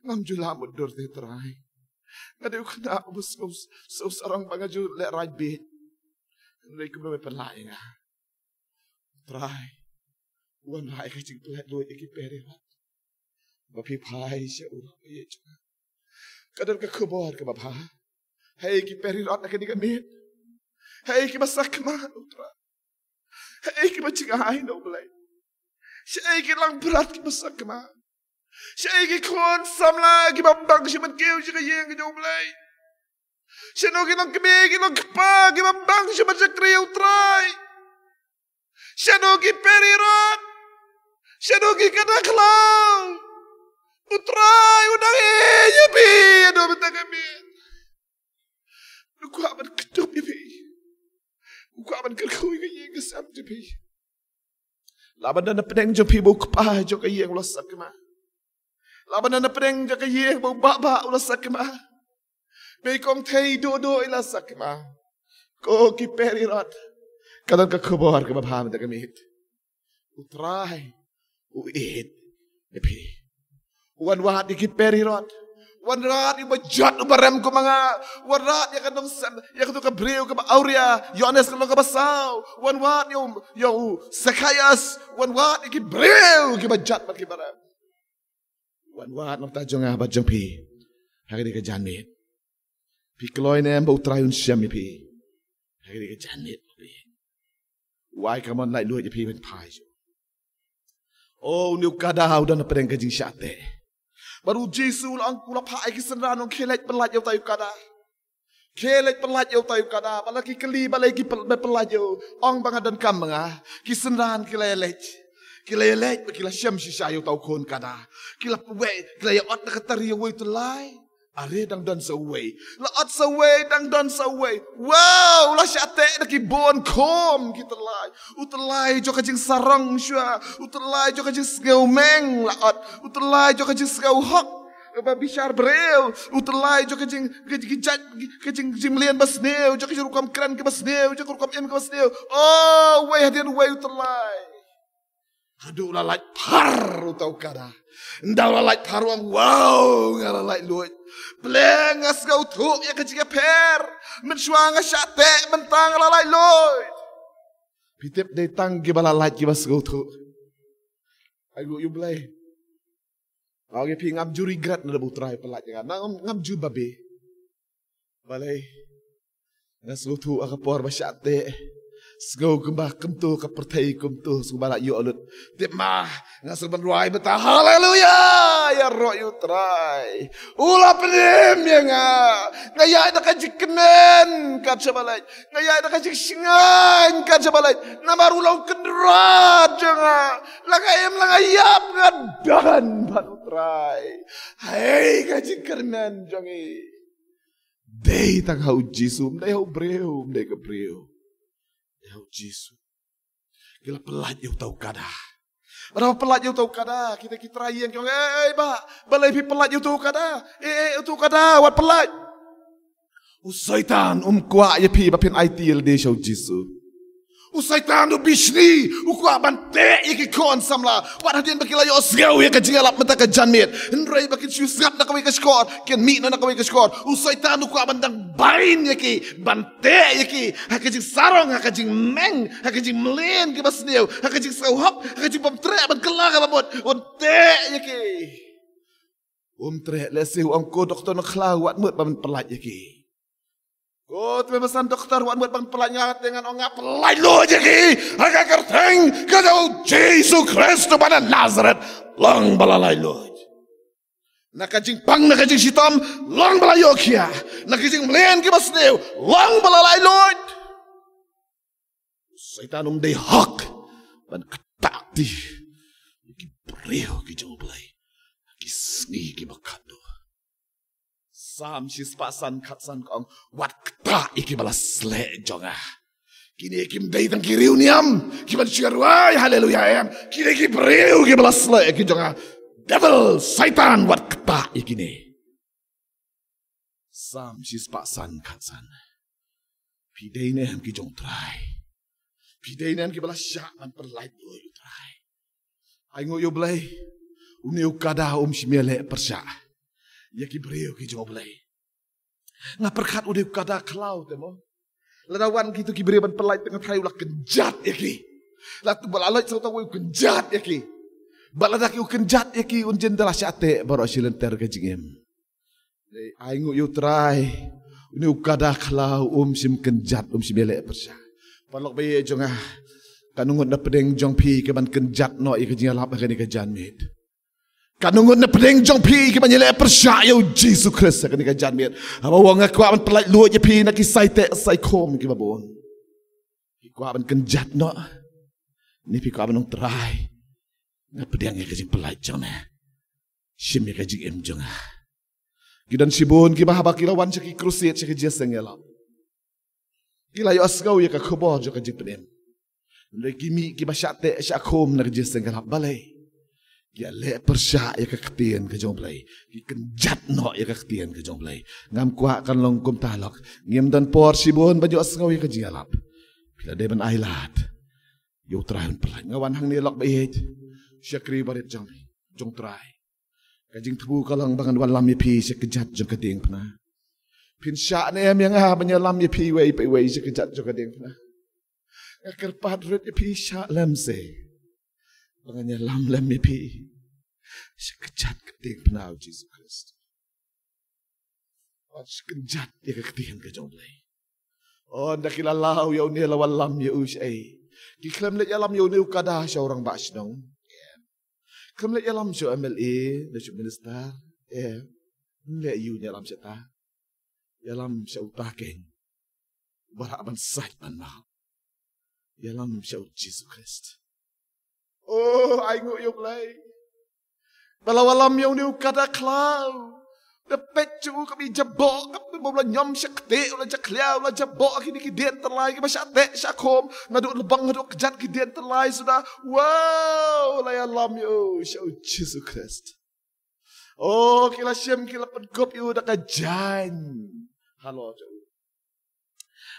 Ngam ju lah mutdur te, Trai. Nga dei u khynnah uba sngew, sngew sarong ba nga ju lehraiñ bieit. Hynrei kumno me pynlah ïa nga? Trai, wan lah ïa ka jingpynlait luid ïa ki Perirot. Ba phi phai sha u, ba ïeit jong nga, ka don ka khubor kaba bha. Hei ki Perirot na kane ka miet, hei kiba sakma, U Trai. Hei kiba jingai na U Blei. Shaei ki langbrot kiba sakma? Shaei ki khun samla kiba bang sha ban kiew sha ka ïing ka jong U Blei? Shano ki longkmie, ki longkpa kiba bang sha ban shakri ïa U Trai? Shano ki Perirot? Shano ki Kada Khlaw? U Trai u dang ïeit ïa phi, ïa u, mynta ka miet. U kwah ban kdup ïa phi. U kwah ban kyrkhu ïa ka ïing ka sem jong phi. Lah ban don na pdeng jong phi ba u kpa jong ka ïing u la sakma. Lah ban don na pdeng jong ka ïing ba u Bah Bah u la sakma. Ba i Kong Thei Dodo i la sakma. Ko ki Perirot, ka don ka khubor kaba bha mynta ka miet. U Trai u ïeit ïa phi. Wan wad ïa ki Perirot. Wan wad ïa uba jot uba rem kum ma nga. Wan wad ïa ka nongsem, ïa kato ka briew kaba awria, Ïoannis ka lynnong kaba saw. Wan wad ïa u, ïa u Sakhaios. Wan wad ïa ki briew kiba jot bad kiba rem. Wan wad na ka bynta jong nga bad jong phi ha kane ka janmiet. Phi kloi ne em ba U Trai un shem ïa phi ha kane ka janmiet? Phi wai, ka mon laitluid ïa phi ban phai shuh. O, une u kada u don na pdeng ka jingshah teh. Bad U Jisu u la ong, u la phah ïa ki synran, u ong, khie leit pyllait ïa utai u kada. Khie leit pyllait ïa utai u kada. Bad la ki kylli balei ki pyl-, ba pyllait ïa u, ong, ba nga donkam ma nga. Ki synran ki la ïaleit. Ki la ïaleit bad ki la shem shisha ïa utai u khun kada. Ki la wei, ki la ïa ot na ka tari ïa uwei u tyllai. Are dang don sa uwei. La ot sa uwei, dang don sa uwei. Wow, la shah teh da ki bun khum ki tyllai. U tyllai jong ka jingsarong shuwa. U tyllai jong ka jingsngewmeng la ot. U tyllai jong ka jingsngewhok ba bishar briew. U tyllai jong ka jing, ka jing, ka jing, ka jing, jingmlien basniew, jong ka jingrukom kren kaba sniew, jong ka rukom im kaba sniew. Oh, uwei hadien uwei u tyllai. Haduh la lait phar utai u kada. Ynda la lait phar u ong, wow, nga la laitluid. Pleng nga sngewthuh ïa ka jingïapher. Mynshuwa nga shah teh, mynta nga la laitluid. Phi tip dei tang kiba la lait kiba sngewthuh. Ai ngu ïa u Blei. Nga ong ïa phi ngam ju regret na da ba u Trai pynlait ïa nga. Ngam, ngam ju babe. Balei? Nga sngewthuh ha ka por ba shah teh. Sngew kumba kumto ka pyrthei kumto, sngew ba la ïoh lut. Tip ma, nga sngew ban rwai bynta haleluya ïaroh ïa u Trai. U la pynim ïa nga. Nga ïaid da ka jingkmen kat shaba leit. Nga ïaid da ka jingshngaiñ kat shaba leit. Namar u la u kynrad jong nga. La nga im la nga ïap nga don bad u Trai. Hei ka jingkyrmen jong ngi. Dei tang ha u Jisu, ym dei ha u briew, ym dei ka briew. Dei ha u Jisu. Ki la pynlait ïa uta u kada. Lada pynlait ïa uta u kada, kita ki trai ïeng ki ong, "Eh, eh, bah, balei phi pynlait ïa uta u kada? Eh, eh, uta u kada, wat pynlait." U Soitan um kwah ïa phi ba phin aiti lade sha u Jisu. U Soitan u bishni, u kwah ban teh ïa ki khun samla. Wat hadien ba ki la ïohsngew ïa ka jingïalap mynta ka janmiet. Hynrei ba kin shu sngap na kawei ka shkor, kin mih noh na kawei ka shkor. U Soitan u kwah ban dang bind ïa ki, ban teh ïa ki ha ka jingsarong, ha ka jingmeng, ha ka jingmlien kiba sniew, ha ka jingsngewhok, ha ka jingbymtreh, ban kylla kaba mut, un teh ïa ki. Um treh, lehse u ong, "Ko doktor, nang khlaw, wat mut ban pynlait ïa ki." Ko tymmen basan doktor, wat mut ban pynlait, nga te ngan ong, "Nga pynlait lut ïa ki ha ka kyrteng ka jong u Jisu Khrist uba na Nasareth." Long ba la lait lut. Na ka jingpang, na ka jingshitom, long ba la ïoh khia. Na ka jingmlien kiba sniew, long ba la lait lut. Soitan um dei hok ban ktah kti ïa ki briew ki jong u Blei ha ki sngi kiba khatduh. Salm shispah san khatsan ka ong, "Wat ktah ïa kiba la sleh jong nga. Kine kim dei tang ki riewniam kiban shu rwai haleluya, em. Kine ki briew kiba la sleh ki jong nga. Devil, Soitan, wat ktah ïa kine." Salm shispah san khatsan. Phi dei ne em ki jong u Trai? Phi dei ne em kiba la shah ban pynlait lut ïa u Trai? Ai ngu ïa u Blei. Une u kada um shym ïaleh pyrshah ïa ki briew ki jong u Blei. Nga pyrkhat u dei u kada khlaw te mo. Lada wan kito ki briew ban pynlait te nga tharai u la kynjat ïa ki. Lada ba la lait sa uta uwei u kynjat ïa ki. Bad lada ki u kynjat ïa ki un jin da la shah teh baroh shi lynter ka jingim. Dei ai ngu ïa u Trai. Une u kada khlaw um shym kynjat, um shym ïaleh pyrshah. Paralok ba ïeit jong nga, katno ngut na pdeng jong phi kiban kynjat noh ïa ka jingïalap ha kane ka janmiet? Katno ngut na pdeng jong phi kiban ïaleh pyrshah ïa u Jisu Khrist ha kane ka janmiet? Haba u ong, "Nga kwah ban pynlait lut ïa phi na ki sai teh sai khum kiba bun." Phi kwah ban kynjat noh? Ne phi kwah ban ong, "Trai, nga pdiang ïa ka jingpynlait jong me. Shim ïa ka jingim jong nga." Ki don shibun kiba haba ki la wan sha ki crusade, sha ki jingïaseng ïalap, ki la ïohsngew ïa ka khubor jong ka jingpynim. Hynrei ki mih kiba shah teh shah khum na ka jingïaseng ïalap. Balei? Ki ïaleh pyrshah ïa ka ktien ka jong u Blei. Ki kynjat noh ïa ka ktien ka jong u Blei. Ngam kwah kan long kumta lok. Ngim don por shibun ban ïohsngew ïa ka jingïalap. Phi la dei ban ai lad ïa u Trai un pynlait. Nga wan hangne lok ba ïeit, shakri barit jong, jong u Trai. Ka jingthmu ka long ba ngan wallam ïa phi sha kjat jong ka diengphna. Phin shah ne em ïa nga ban ïalam ïa phi iwei pa iwei sha kjat jong ka diengphna? Nga kyrpad rit ïa phi, shah lem se ba ngan ïalam lem ïa phi sha kjat ka diengphna, u Jisu Khrist. Wat shu kynjat ïa ka ktien ka jong u Blei. Oh, ynda ki la law ïa une, la wallam ïa u shaei? Ki khlem leit ïalam ïa une u kada sha u rangbah shnong. Khlem leit ïalam sha u M L A, ne sha u minister. Em. Leit ïa u ïalam sha ta. Ïalam sha uta keiñ uba lah ban sait ban map. Ïalam sha u Jisu Khrist. Oh, ai nguh ïa u Blei. Ba la wallam ïa une u kada khlaw. Da peit sha u, ka mih jaboh, ka mih ba u la ñiom sha ktieh, u la jakhlia, u la jaboh ha kine ki dien tyllai kiba shah teh shah khum, naduh lybong haduh kjat ki dien tyllai suda. Wow, la ïalam ïa u sha u Jisu Khrist. Oh, ki la shim, ki la pynkup ïa u da ka jaiñ halor jong u.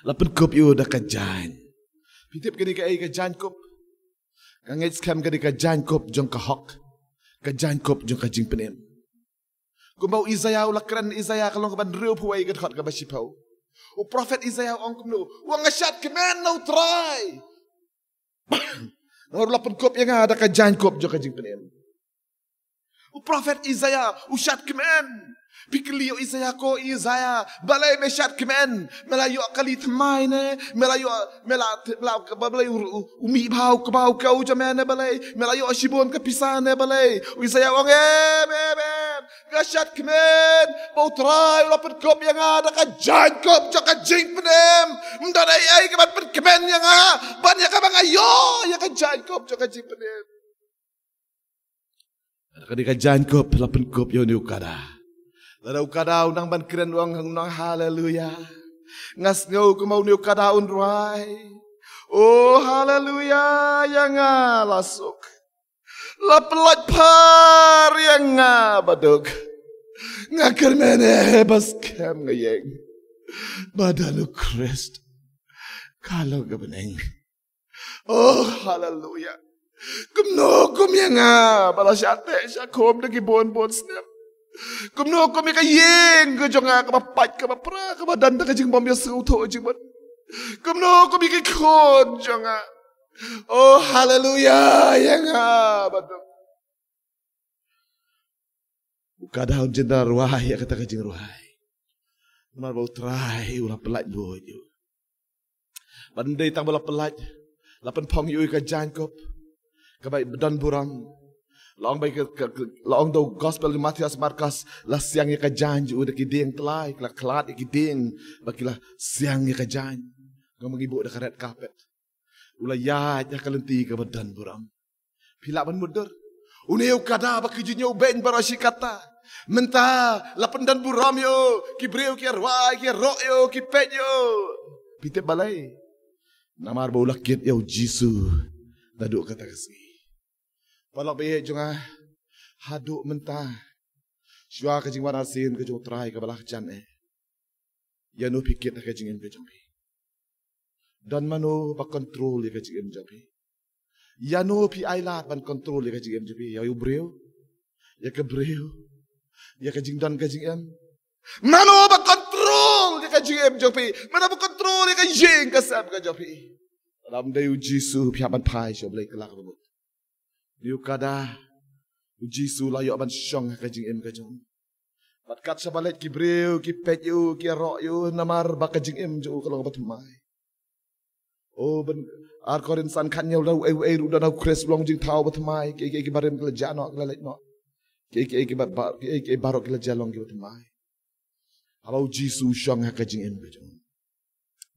La pynkup ïa u da ka jaiñ. Phi tip kane kaei ka jaiñkup? Nga ngeit skhem kane ka jaiñkup jong ka hok, ka jaiñkup jong ka jingpynim. Kumba u Isaïah u la kren, Isaïah ka lynnong kaba hynriewphew wei ka dkhot kaba shiphew. U prophet Isaïah u ong kumno? U ong, nga shad kmen na u Trai. Namar u la pynkup ïa nga da ka jaiñkup jong ka jingpynim. U prophet Isaiah u shad kmen. Phi kylli ïa u Isaiah, ko Isaiah, balei me shad kmen? Me la ïoh kali thymmai ne? Me la ïoh, me la, me la, balei u, u, u mih bha u kbaw kew jong me ne balei? Me la ïoh shibun ka pisa ne balei? U Isaiah u ong, em, em, em. Nga shad kmen ba U Trai u la pynkup ïa nga da ka jaiñkup jong ka jingpynim. Ym don ei ei ka ban pynkmen ïa nga ban ïa kaba nga ïoh ïa ka jaiñkup jong ka jingpynim. Ka dei ka jaiñkup la pynkup ïa une u kada. Lada u kada u nang ban kren u ong, u ong haleluya. Nga sngew kumba une u kada un rwai. O haleluya, ïa nga la suk. La pyllait phar ïa nga baduk. Nga kyrmen eh ba skhem nga ïeng ba don U Khrist. Ka long ka bneng. Oh, haleluya. Kumno kum ïa nga ba la shah teh shah khum da ki bun bun snem. Kumno kum ïa ka ïing ka jong nga kaba pait kaba pra kaba don da ka jingbym ïasngewthuh jingmut. Kumno kum ïa ki khun jong nga. Oh, haleluya, ïa nga baduk. U kada un jin da rwai ïa kata ka jingrwai. Namar ba U Trai u la pyllait buit ïa u. Bad ym dei tang ba la pyllait, la pynphong ïa u ïa ka jaiñkup kaba don burom. La ong ba ka, ka, ka, la ong da u gospel jong Mathaios, Markos, la siang ïa ka jaiñ jong u da ki dieng tlai, la khlad ïa ki dieng ba ki la siang ïa ka jaiñ. Kumba ngi buh da ka red carpet. U la ïaid ha ka lynti kaba don burom. Phi lah ban mutdur. Une u kada ba ki jingïoh beiñ baroh shi katta, mynta la pyndon burom ïa u, ki briew ki rwai, ki rok ïa u, ki peit ïa u. Phi tip balei? Namar ba u la kit ïa U Jisu naduh kata ka sngi. Paralok baieit jong nga, haduh mynta, shuwa ka jingwan arsien ka jong U Trai kaba la jan eh, ïano phi kit ha ka jingim ka jong phi? Don mano ba control ïa ka jingim jong phi? Ïano phi ailad ban control ïa ka jingim jong phi? Ïa u briew? Ïa ka briew? Ïa ka jingdon ka jingem? Mano ba control ïa ka jingim jong phi? Mano ba control ïa ka ïing ka sem ka jong phi? Lada ym dei U Jisu, phi hap ban phai sha U Blei kylla kaba mut. Une u kada, U Jisu u la ïoh ban shong ha ka jingim ka jong u. Bad kat shaba leit ki briew ki peit ïa u, ki ïaroh ïa u, namar ba ka jingim jong u ka long ba thymmai. O, bad Ar Korinth san khathynñiew, lada uei uei ruh u don ha U Khrist u long jingthaw ba thymmai. Kiei kiei kiba rim ki la jah noh, ki la leit noh. Kiei kiei kiba, ba, kiei kiei baroh ki la jah long kiba thymmai. Haba U Jisu u shong ha ka jingim ka jong u.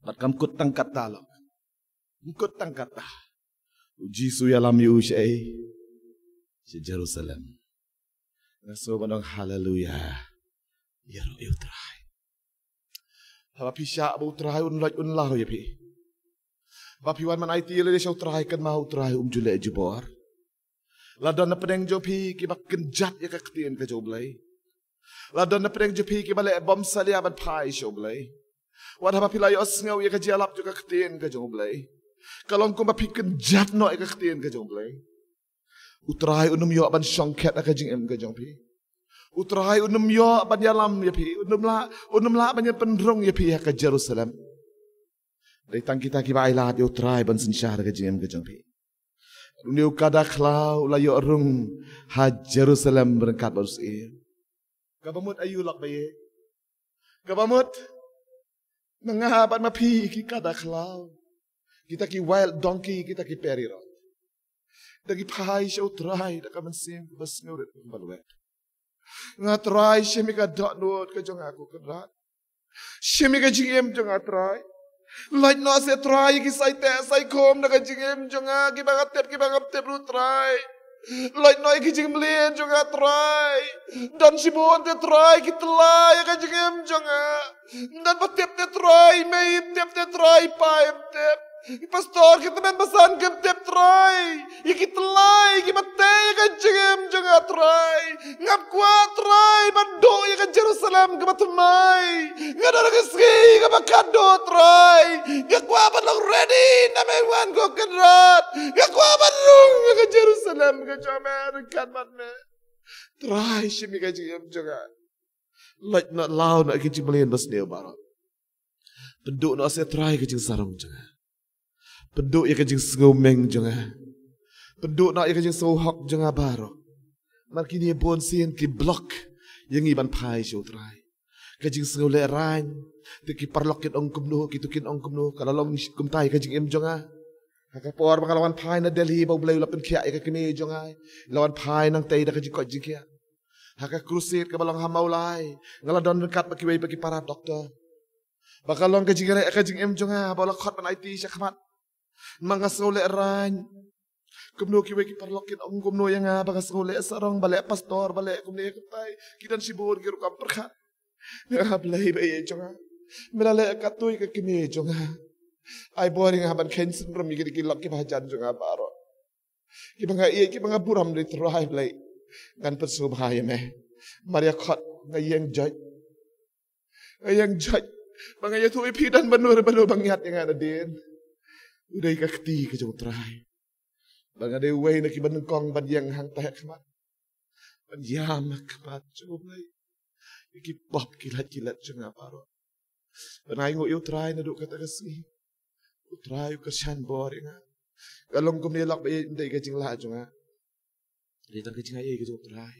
Bad kam kut tang katta lok. Kam kut tang katta. U Jisu u ïalam ïa u shaei? Sha Jerusalem. Nga sngew ban ong haleluya. Ïaroh ïa U Trai. Haba phi shah ba U Trai un loit un law ïa phi. Ba phi wan ban aiti lade sha U Trai, kynmaw U Trai um ju leh jubor. La don na pdeng jong phi kiba kynjat ïa ka ktien ka jong U Blei. La don na pdeng jong phi kiba leh bymsalia ban phai sha U Blei. Wat haba phi la ïohsngew ïa ka jingïalap jong ka ktien ka jong U Blei, ka long kumba phi kynjat noh ïa ka ktien ka jong U Blei. U Trai un ym ïoh ban shongkhet ha ka jingim ka jong phi. U Trai un ym ïoh ban ïalam ïa phi. Un ym lah, un ym lah ban ïa pynrung ïa phi ha ka Jerusalem. Dei tang kita kiba ailad ïa U Trai ban synshar ha ka jingim ka jong phi. Une u kada khlaw u la ïoh rung ha Jerusalem ryngkat bad u syiem. Kaba mut aïu lok baieit? Kaba mut, ma nga bad ma phi ki kada khlaw, kita ki wild donkey, kita ki prairie dog, da ngi phai sha U Trai da ka mynsiem kaba sngewrit kaba lwet. Nga Trai, shim ïa ka dohnud ka jong nga ko Kynrad. Shim ïa ka jingim jong nga Trai. Lait noh seh Trai ïa ki sai teh sai khum na ka jingim jong nga, kiba nga tip kiba ngam tip ruh Trai. Lait noh ïa ki jingmlien jong nga Trai. Don shibun te Trai ki tyllai ha ka jingim jong nga. Don ba tip te Trai, mei im tip te Trai, pa im tip. Ki pastor, ki tymmen basan kim tip Trai. Ïa ki tyllai kiba tei ha ka jingim jong nga Trai. Ngam kwah Trai ban duh ïa ka Jerusalem kaba thymmai. Nga don ha ka sngi kaba khadduh Trai. Nga kwah ban long ready na me wan ko Kynrad. Nga kwah ban rung ïa ka Jerusalem ka jong me ryngkat bad me. Trai, shim ïa ka jingim jong nga. Lait noh, law noh ïa ki jingmlien basniew baroh. Pynduh noh seh Trai ka jingsarong jong nga. Pynduh ïa ka jingsngew meng jong nga. Pynduh noh ïa ka jingsngew hok jong nga baroh. Namar kine bun sien ki block ïa ngi ban phai sha u Trai. Ka jingsngew lehraiñ. Te ki paralok kin ong kumno, kito kin ong kumno, ka la long kumta ïa ka jingim jong nga. Ha ka por ba nga la wan phai na Delhi, ba U Blei u la pynkhiah ïa ka kmie jong nga. La wan phai nangtei da ka jingkoit jingkhiah. Ha ka crusade kaba long ha Mawlai, nga la don ryngkat bad kiwei pat ki para doctor. Ba ka long ka jingïaleh ka jingim jong nga, ba la khot ban aiti shakhmat. Ma nga sngew lehraiñ. Kumno kiwei ki paralok kin ong kumno ïa nga, ba nga sngew leh sarong, ba leh pastor, ba leh kumne kumtai. Ki don shibun ki rukom pyrkhat. Nga, Blei Blei jong nga, me la leh katto ïa ka kmie jong nga. Ai bor ïa nga ban kheiñ synrum ïa ki lok kiba hajan jong nga baroh. Kiba nga ïeit, kiba nga burom, Trai Blei. Ngan pynsngewbha ïa me. Mar ïa khot nga ïeng joit. Nga ïeng joit. Ba nga ïathuh ïa phi, don ba nud, ba nud ba ngiat ïa nga nadien. U dei ka kti ka jong u Trai. Ba nga dei uwei na kiba nyngkong ban ïeng hangta ha khmat. Ban ïam ha khmat jong u Blei. Ïa ki pop ki lait ki let jong nga baroh. Ban ainguh ïa u Trai naduh kata ka sngi. U Trai u kyrshan bor ïa nga. Ka long kumne lok ba ïeit, ym dei ka jinglah jong nga. Dei tang ka jingaiei ka jong u Trai.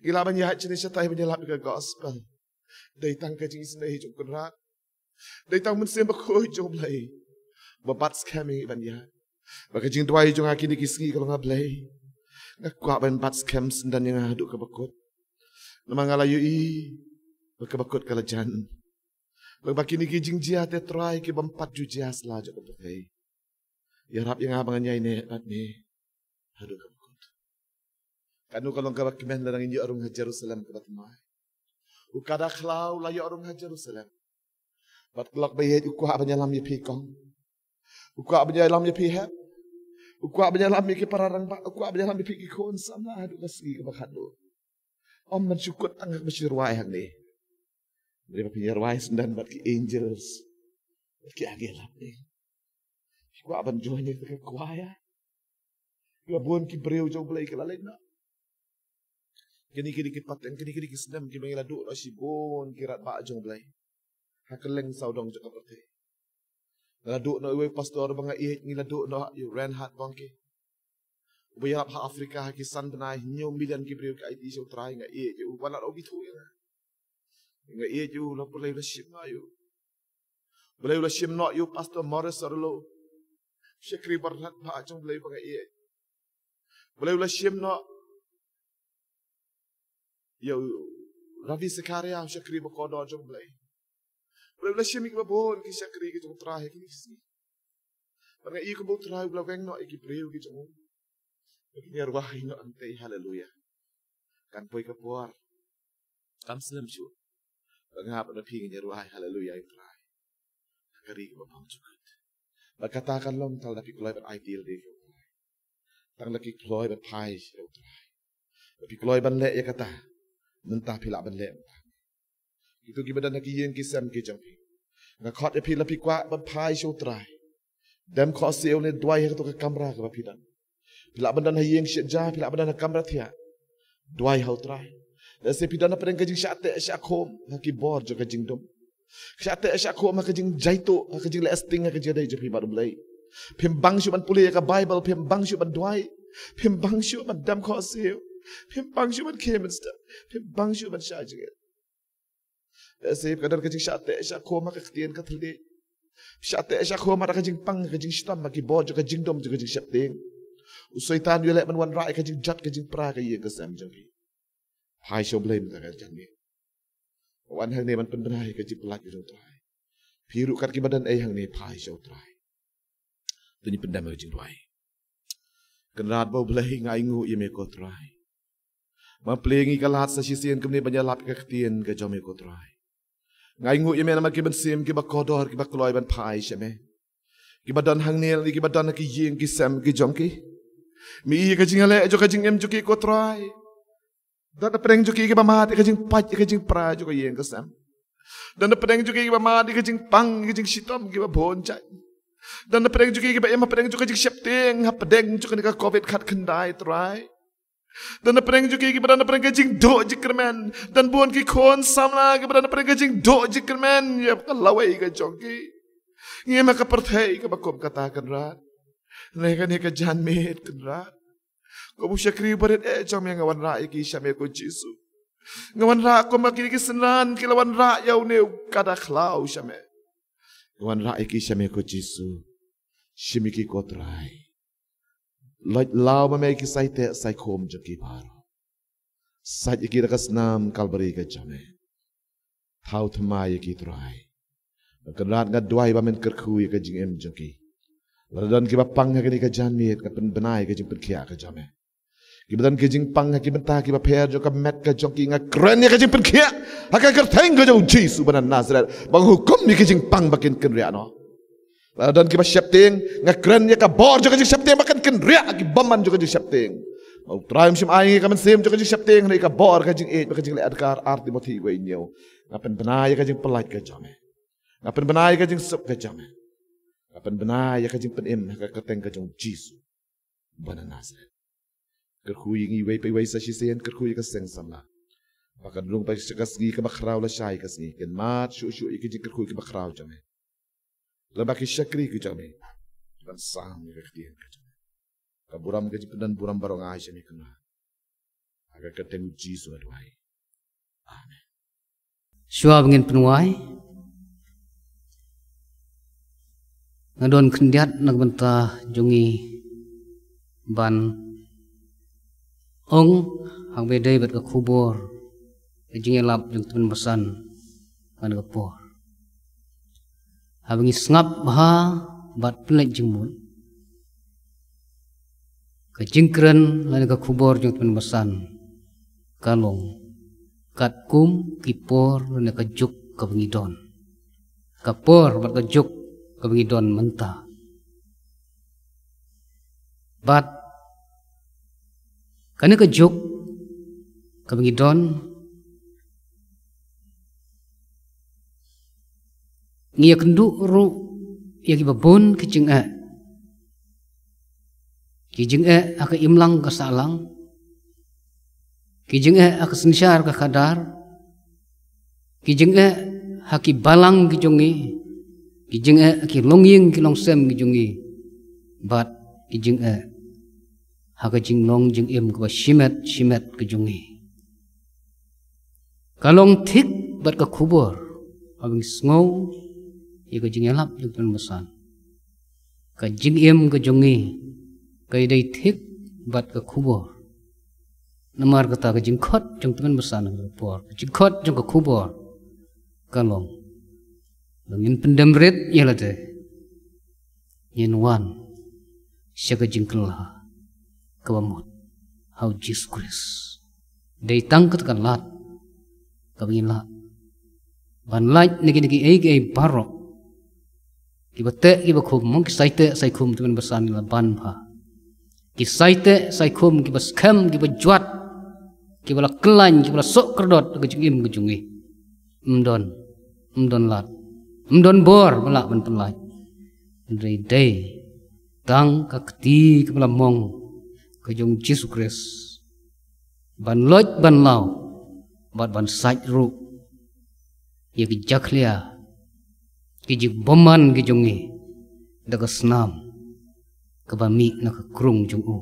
Ngi lah ban ïaid shane shatai ban ïalap ïa ka gospel. Dei tang ka jingisynei jong u Kynrad. Dei tang Mynsiem Bakhuid jong u Blei. Ba bat skhem ïa ngi ban ïaid. Ba ka jingduwai jong nga kine ki sngi ka long, A Blei, nga kwah ban bat skhem syndon ïa nga haduh kaba kut. Namar nga la ïohi ba kaba kut ka la jan. Ba, ba kine ki jingjia te Trai ki bym pat ju jia sla jong ka pyrthei. Ïarap ïa nga ba ngan ïaineh bad me haduh kaba kut. Kano ka long kaba kmen lada ngin ïoh rung ha Jerusalem kaba thymmai. U Kada Khlaw la ïoh rung ha Jerusalem. Bad ka lok ba ïeit, u kwah ban ïalam ïa phi kong. U kwah ban ïalam ïa phi hep. U kwah ban ïalam ïa ki para rangbah. U kwah ban ïalam ïa phi ki khun samla haduh ka sngi kaba khatduh. Ym ban shu kut tang kaba shu rwai hangne. Hynrei ba phin ïa rwai syndon bad ki angels, bad ki angel hangne. Phi kwah ban join ïa ka choir? Kiba bun ki briew jong u Blei ki la leit noh. Kine ki dei ki pateng, kine ki dei ki snem kiba ngi la duh noh shibun ki rangbah jong u Blei ha kylleng sawdong jong ka pyrthei. Nga la duh noh uwei u pastor ba nga ïeit, ngi la duh noh ïa u Reinhard Bonnke, uba ïarap ha Africa ha ki san bnai, hynñiew million ki briew ki aiti sha u Trai. Nga ïeit ïa u, wat la u bithuh ïa nga. Nga ïeit ïa u, la U Blei u la shim noh ïa u. U Blei u la shim noh ïa u Pastor Morris Cerullo, u shakri baroh ba jong u Blei ba nga ïeit. U Blei u la shim noh ïa u Ravi Zakaria, u shakri ba kordor jong u Blei. U Blei u la shim ïa kiba bun ki shakri ki jong u Trai ha kine ki sngi. Bad nga ïohi kumba u Trai u la weng noh ïa ki briew ki jong u. Ba kin ïa rwai noh hangtei, haleluya. Kan poi ka por, kam slem shuh, ba nga bad phi ngin ïa rwai haleluya ïa u Trai ha ka ri kaba bymjukut. Bad kata kan long tang lada phi kloi ban aiti lade ïa u Trai. Tang lada phi kloi ban phai sha u Trai. Lada phi kloi ban leh ïa kata, mynta phi lah ban leh mynta. Kito kiba don ha ki ïing ki sem ki jong phi, nga khot ïa phi, lada phi kwah ban phai sha u Trai, dem khohsiew ne duwai ha kato ka kamra kaba phi don. Phi lah ban don ha ïing shet ja, phi lah ban don ha kamra thiah, duwai ha u Trai. Lehse phi don hapdeng ka jingshah teh shah khum ha ki bor jong ka jingdum, shah teh shah khum ha ka jingjaituh, ha ka jingleh sting ha ka jingïadei jong phi bad u Blei. Phim bang shuh ban pule ïa ka Baibl, phim bang shuh ban duwai, phim bang shuh ban dem khohsiew, phim bang shuh ban khie mynstep, phim bang shuh ban shah jingeh. Lehse ka don ka jingshah teh shah khum ha ka ktien ka thylliej, shah teh shah khum ha ka jingpang, ka jingshitom, ha ki bor jong ka jingdum, jong ka jingsheptieng. U Soitan u ïaleh ban wanrah ïa ka jingjot, ka jingpra, ka ïing ka sem jong phi. Phai sha u Blei mynta ka janmiet. Wan hangne ban pynbna ïa ka jingpyllait ka jong u Trai. Phi ruh kat kiba don ei hangne, phai sha u Trai. To ngin pyndem ïa ka jingduwai. Kynrad ba u Blei, nga ainguh ïa me ko Trai. Ba plie ngi ka lad sa shisien kumne ban ïalap ïa ka ktien ka jong me ko Trai. Nga ainguh ïa me namar ki mynsiem kiba kordor kiba kloi ban phai sha me, kiba don hangne lane kiba don ha ki ïing ki sem ki jong ki. Me i ïa ka jingïaleh jong ka jingim jong ki ko Trai. Don hapdeng jong ki kiba mad ïa ka jingpait ïa ka jingpra jong ka ïing ka sem. Don hapdeng jong ki kiba mad ïa ka jingpang, ïa ka jingshitom kiba bun jait. Don hapdeng jong ki kiba im hapdeng jong ka jingsheptieng hapdeng jong kane ka Covid khatkhyndai Trai. Don hapdeng jong ki kiba don hapdeng ka jingduh jingkyrmen. Don bun ki khun samla kiba don hapdeng ka jingduh jingkyrmen ïa ka lawei ka jong ki. Ngi ïam ha ka pyrthei kaba kum kata, Kynrad. Hynrei ha kane ka janmiet, Kynrad, kum u shakri barit eh jong me, nga wanrah ïa ki sha me, ko Jisu. Nga wanrah kumba kine ki synran ki la wanrah ïa une u kada khlaw sha me. Nga wanrah ïa ki sha me, ko Jisu. Shim ïa ki, ko Trai. Lait law ma me ïa ki saiteh saikhum jong ki baroh. Sait ïa ki da ka snam Kalbari ka jong me. Thaw thymmai ïa ki, Trai. Kynrad, nga duwai ba men kyrkhu ïa ka jingim jong ki. Lada don kiba pang ha kane ka janmiet, nga pynbna ïa ka jingpynkhiah ka jong me. Kiba don ki jingpang ha ki bynta kiba pher jong ka met ka jong ki, nga kren ïa ka jingpynkhiah ha ka kyrteng ka jong u Jisu ba na Nasareth, ba nga hukum ïa ka jingpang ba kin kynriah noh. Lada don kiba sheptieng, nga kren ïa ka bor jong ka jingsheptieng ba kan kynriah ha ki bymman jong ka jingsheptieng. Ba u Trai um shym ai ïa ngi ka mynsiem jong ka jingsheptieng, hynrei ka bor, ka jingïeit bad ka jingleh adkar, Ar Timothi wei hynñiew. Nga pynbna ïa ka jingpyllait ka jong me. Nga pynbna ïa ka jingsuk ka jong me. Nga pynbna ïa ka jingpynim ha ka kyrteng ka jong u Jisu ba na Nasareth. Kyrkhu ïa ngi iwei pa iwei sa shisien, kyrkhu ïa ka seng samla. Ba kan rung pa ïa ka sngi kaba khraw lashai ka sngi, kin mad shuh shuh ïa ka jingkyrkhu kaba khraw jong me. Lada ba ki shakri ki jong me, ban sam ïa ka ktien ka jong me. Ka burom, ka jingpynban burom baroh nga ai sha me, Kynrad. Ha ka kyrteng u Jisu nga duwai. Amen. Shuwa ba ngin pynwai, nga don khyndiat na ka bynta jong ngi ban ong ha kaba ïadei bad ka khubor ka jingïalap jong u Tymmen Basan. Ngan ka por haba ngi sngap bha bad pynleit jingmut, ka jingkren lane ka khubor jong u Tymmen Basan ka long katkum ki por lane ka juk kaba ngi don. Ka por bad ka juk kaba ngi don mynta. Bad kane ka juk kaba ngi don, ngi ïakynduh ruh ïa kiba bun ki jingeh. Ki jingeh ha ka imlang ka sahlang. Ki jingeh ha ka synshar ka khadar. Ki jingeh ha ki balang ki jong ngi. Ki jingeh ha ki longïing ki longsem ki jong ngi. Bad ki jingeh ha ka jinglong jingim kaba shimet shimet ka jong ngi. Ka long thik bad ka khubor haba ngi sngew ïa ka jingïalap jong u Tymmen Basan. Ka jingim ka jong ngi ka ïadei thik bad ka khubor. Namar kata ka jingkhot jong u Tymmen Basan ha ka por, ka jingkhot jong ka khubor ka long ba ngin pyndem rit ïa lade, ngin wan sha ka jingkylla kaba mut ha u Jisu Khrist. Dei tang kata ka lad kaba ngi lah ban lait na kine kiei kiei baroh. Kiba teh kiba khum, mo, ki saiteh saikhum u Tymmen Basan ngi la ban bha. Ki saiteh saikhum kiba skhem, kiba jwat, kiba la kyllain, kiba la soh kyrdot ha ka jingim ka jong ngi. Ym don, ym don lad, ym don bor ba lah ban pynlait. Hynrei dei tang ka kti kaba la mong ka jong u Jisu Khrist ban loit ban law bad ban sait ruh ïa ki jakhlia, ki jingbymman ki jong ngi da ka snam kaba mih na ka krung jong u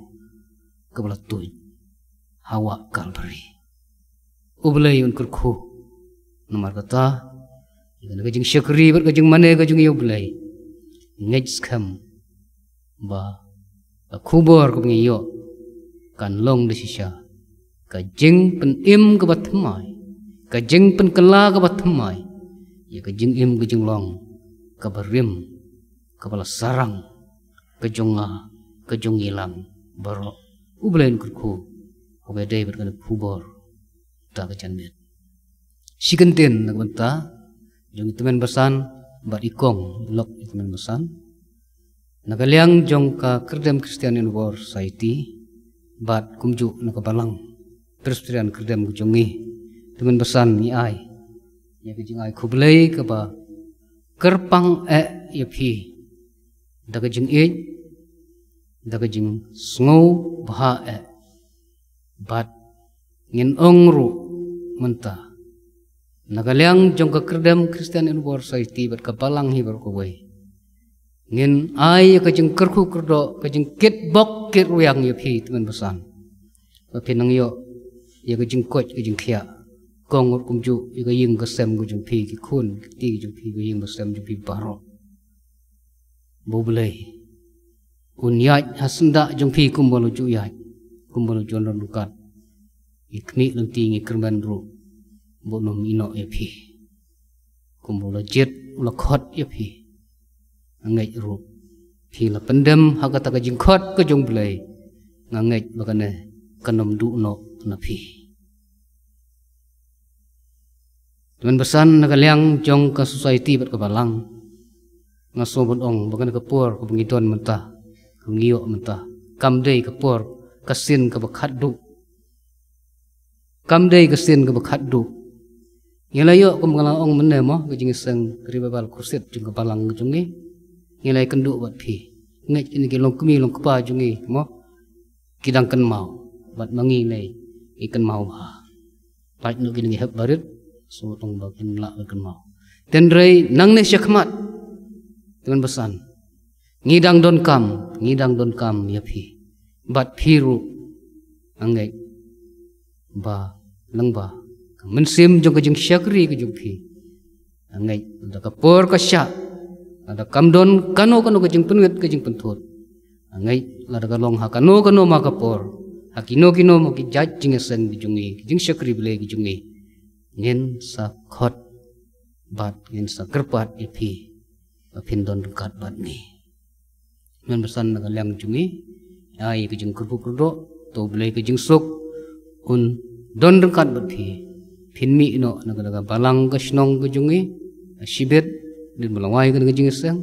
kaba la tuid ha wah Kalbari. U Blei un kyrkhu. Namar kata, ïa kane ka jingshakri bad ka jingmane ka jong ngi, ïa U Blei, ngeit skhem ba ka khubor kaba ngi ïoh kan long da shisha ka jingpynim kaba thymmai, ka jingpynkylla kaba thymmai ïa ka jingim ka jinglong kaba rim, kaba la sarang ka jong nga, ka jong ngi lang baroh. U Blei un kyrkhu ha kaba ïadei bad kane ka khubor ha ka janmiet. Shi kyntien na ka bynta jong i Tymmen Basan bad i kong i lok i Tymmen Basan. Na ka liang jong ka Kyrdem Christian Endeavour Society bad kumjuh na ka Balang Presbyterian Kyrdem ka jong ngi, Tymmen Basan, ngi ai ïa ka jingai khublei kaba kyrpang eh ïa phi da ka jingïeit, da ka jingsngew bha eh. Bad ngin ong ruh mynta, na ka liang jong ka Kyrdem Christian Endeavour Society bad ka Balang hi baroh kawei, Ngin ai ïa ka jingkyrkhu kyrdoh, ka jingkit bok kit rwiang ïa phi tymmen basan, ba phin nang ïoh ïa ka jingkoit ka jingkhiah. Kong ruh kumjuh ïa ka ïing ka sem ka jong phi, ki khun ki kti ka jong phi, ka ïing ka sem jong phi baroh. Ba U Blei un ïaid ha syndah jong phi kumba la ju ïaid, kumba la ju don ryngkat. Ngi khmih lynti, ngi kyrmen ruh ba un ym ïehnoh ïa phi. Kumba u la jied, u la khot ïa phi, nga ngeit ruh phi la pyndem ha kata ka jingkhot ka jong U Blei. Nga ngeit ba kane kan ym duh noh na phi. Tymmen basan, na ka liang jong ka society bad ka balang, nga sngew ban ong ba kane ka por kaba ngi don mynta, kaba ngi ïoh mynta, kam dei ka por, ka sien kaba khatduh. Kam dei ka sien kaba khatduh. Ngi la ïoh, kumba nga la ong mynne mo, ka jingïaseng ka Revival Crusade jong ka balang ka jong ngi. Ngi la ïakynduh bad phi. Ngeit kine ki longkmie longkpa jong ngi mo, ki dang kynmaw bad ma ngi lei, ngi kynmaw bha. Lait noh kine ki hep barit, sngewthuh ba kin lah ban kynmaw. Hynrei nangne shakhmat, tymmen basan, ngi dang donkam, ngi dang donkam ïa phi. Bad phi ruh, nga ngeit ba lyngba ka mynsiem jong ka jingshakri ka jong phi, nga ngeit lada ka por ka shah, lada kam don kano kano ka jingpynwit ka jingpynthut, nga ngeit lada ka long ha kano kano ma ka por, ha kino kino ma ki jait jingïaseng ki jong ngi, ki jingshakri Blei ki jong ngi, ngin sa khot bad ngin sa kyrpad ïa phi ba phin don ryngkat bad ngi. Tymmen basan, na ka liang jong ngi, ai ka jingkyrkhu kyrdoh, to U Blei ka jingsuk un don ryngkat bad phi. Phin mih noh na ka, na ka balang ka shnong ka jong ngi, shibit hadien ba la wai kane ka jingïaseng.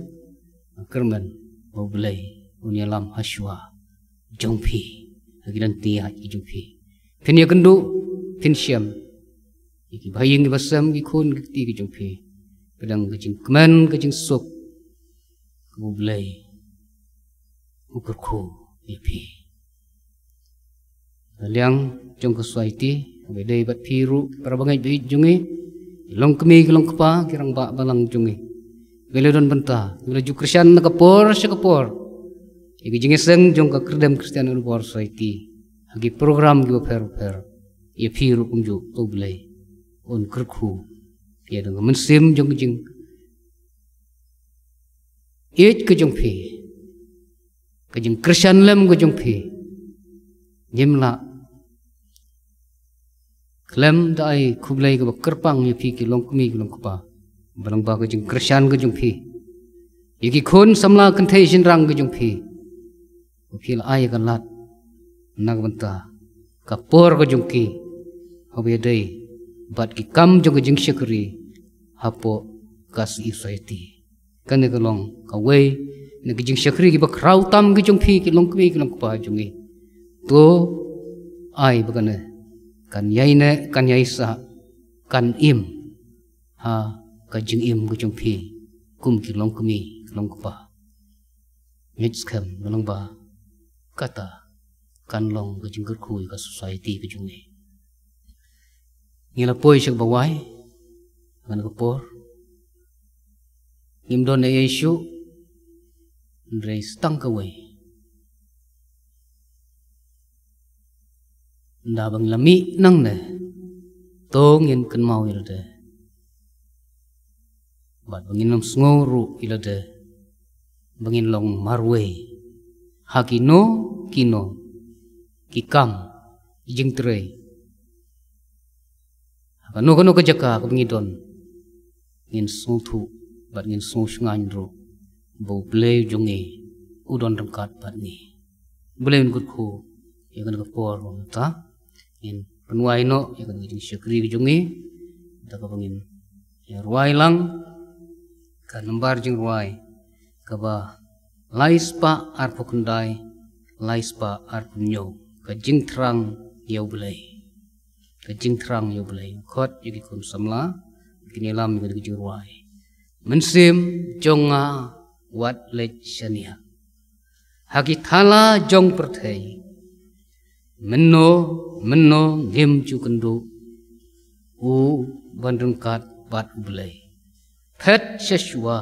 Nga kyrmen ba U Blei un ïalam ha shuwa jong phi, ha ki lynti ïaid ki jong phi. Phin ïakynduh, phin shem ïa ki bahaïing ki basem, ki khun ki kti ki jong phi. Ka dang ka jingkmen ka jingsuk kaba U Blei u kyrkhu ïa phi. Na ka liang jong ka society, kaba dei bad phi ruh, para bangeit ba ïeit jong ngi, ki longkmie ki longkpa, ki rangbah balang jong ngi, kiba la don bynta, kiba la ju kyrshan na ka por sha ka por ïa ka jingïaseng jong ka Kyrdem Christian Endeavour Society ha ki program kiba pher bapher. Ïa phi ruh kumjuh, to U Blei un kyrkhu ïa ka mynsiem jong ka jingïeit ka jong phi, ka jingkyrshan lem ka jong phi. Ngim lah khlem da ai khublei kaba kyrpang ïa phi ki longkmie ki longkpa, ba lyngba ka jingkyrshan ka jong phi ïa ki khun samla kynthei shynrang ka jong phi, ba phi la ai ïa ka lad na ka bynta ka por ka jong ki, haba ïadei bad ki kam jong ka jingshakri hapoh ka society. Kane ka long kawei na ki jingshakri kiba khraw tam ki jong phi ki longkmie ki longkpa jong ngi. To ai ba kane kan ïaineh, kan ïaisah, kan im ha ka jingim ka jong phi kum ki longkmie ki longkpa. Ngeit skhem ba lyngba kata kan long ka jingkyrkhu ïa ka society ka jong ngi. Ngi la poi sha kaba wai ha kane ka por. Ngim don ei ei shuh, hynrei sa tang kawei. Ynda ba ngi la mih nangne, to ngin kynmaw ïa lade, bad ba ngin ym sngew ruh ïa lade ba ngin long marwei ha kino kino ki kam, ki jingtrei, ha kano kano ka jaka kaba ngi don. Ngin sngewthuh bad ngin sngewshngaiñ ruh ba U Blei jong ngi u don ryngkat bad ngi. U Blei un kyrkhu ïa kane ka por mynta. Ngin pynwai noh ïa kane ka jingshakri ka jong ngi da kaba ngin ïa rwai lang ka nambar jingrwai kaba lai spah arphew khyndai, lai spah arphew hynñiew, Ka Jingthrang ïa U Blei. Ka Jingthrang ïa U Blei. Khot ïa ki khun samla, kin ïalam ïa ka jingrwai. Mynsiem jong nga, wat leit shaniah ha ki thala jong pyrthei. Mynno mynno ngim ju kynduh u ban ryngkat bad U Blei. Phet sha shuwa,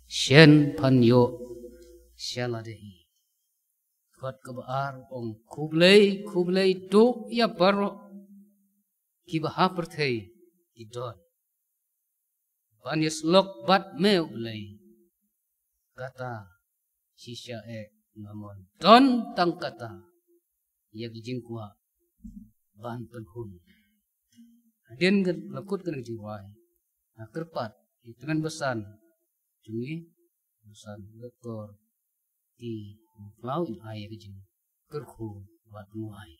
shen phan ïoh sha lade hi. Kot kaba ar ong khublei, khublei to ïa baroh kiba ha pyrthei ki don ban ïasyllok bad me U Blei. Kata shisha eh nga mon. Don tang kata ïa ki jingkwah ban pynhun. Hadien ka la kut kane ka jingrwai, nga kyrpad ïa ki tymmen basan jong ngi, basan Doktor T. Mawkhlaw, in ai ïa ki jingkyrkhu bad pynwai.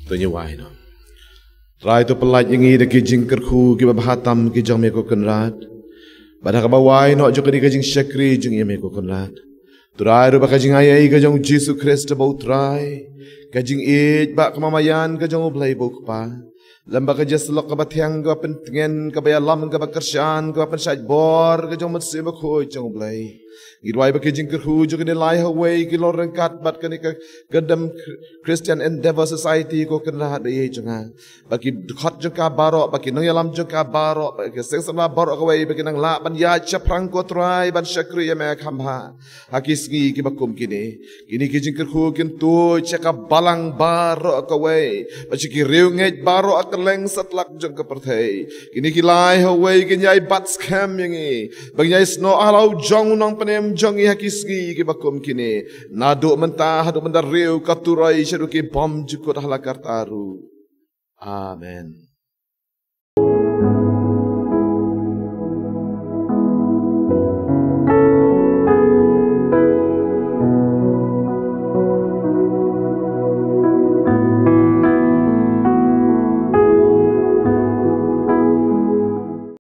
To ngin ïa wai noh. Trai to pyllait ïa ngi da ki jingkyrkhu kiba bha tam ki jong me ko Kynrad. Bad ha kaba wai noh jong kane ka jingshakri jong ngi ïa me ko Kynrad, Trai ruh ba ka jingaiei ka jong U Jisu Khrist ba U Trai, ka jingïeit bad ka mamaïan ka jong U Blei ba U Kpa, lem bad ka jingïasyllok kaba thiang kaba pyntngen, kaba ïalam, kaba kyrshan, kaba pynshait bor ka jong U Mynsiem Bakhuid jong U Blei. Ngi duwai ba ki jingkyrkhu jong kine lai ha kawei ki long ryngkat bad kane ka Kyrdem Christian Endeavour Society ko Kynrad ba ïeit jong nga, ba ki dkhot jong ka baroh, ba ki nongïalam jong ka baroh, ba ki seng samla baroh kawei ba ki nang lah ban ïaid shaphrang ko Trai ban shakri ïa me kham bha ha ki sngi kiba kum kine. Kine ki jingkyrkhu kin tuid sha ka balang baroh kawei, bad sha ki riewngeit baroh ha kylleng satlak jong ka pyrthei. Kine ki lai ha kawei kin ïai bat skhem ïa ngi ba ngin ïai snoh halor u jong u nong pynim jong ngi ha ki sngi kiba kum kine, naduh mynta haduh mynta riew ka turoi shaduh ki bymjukut ha la karta ruh. Amen.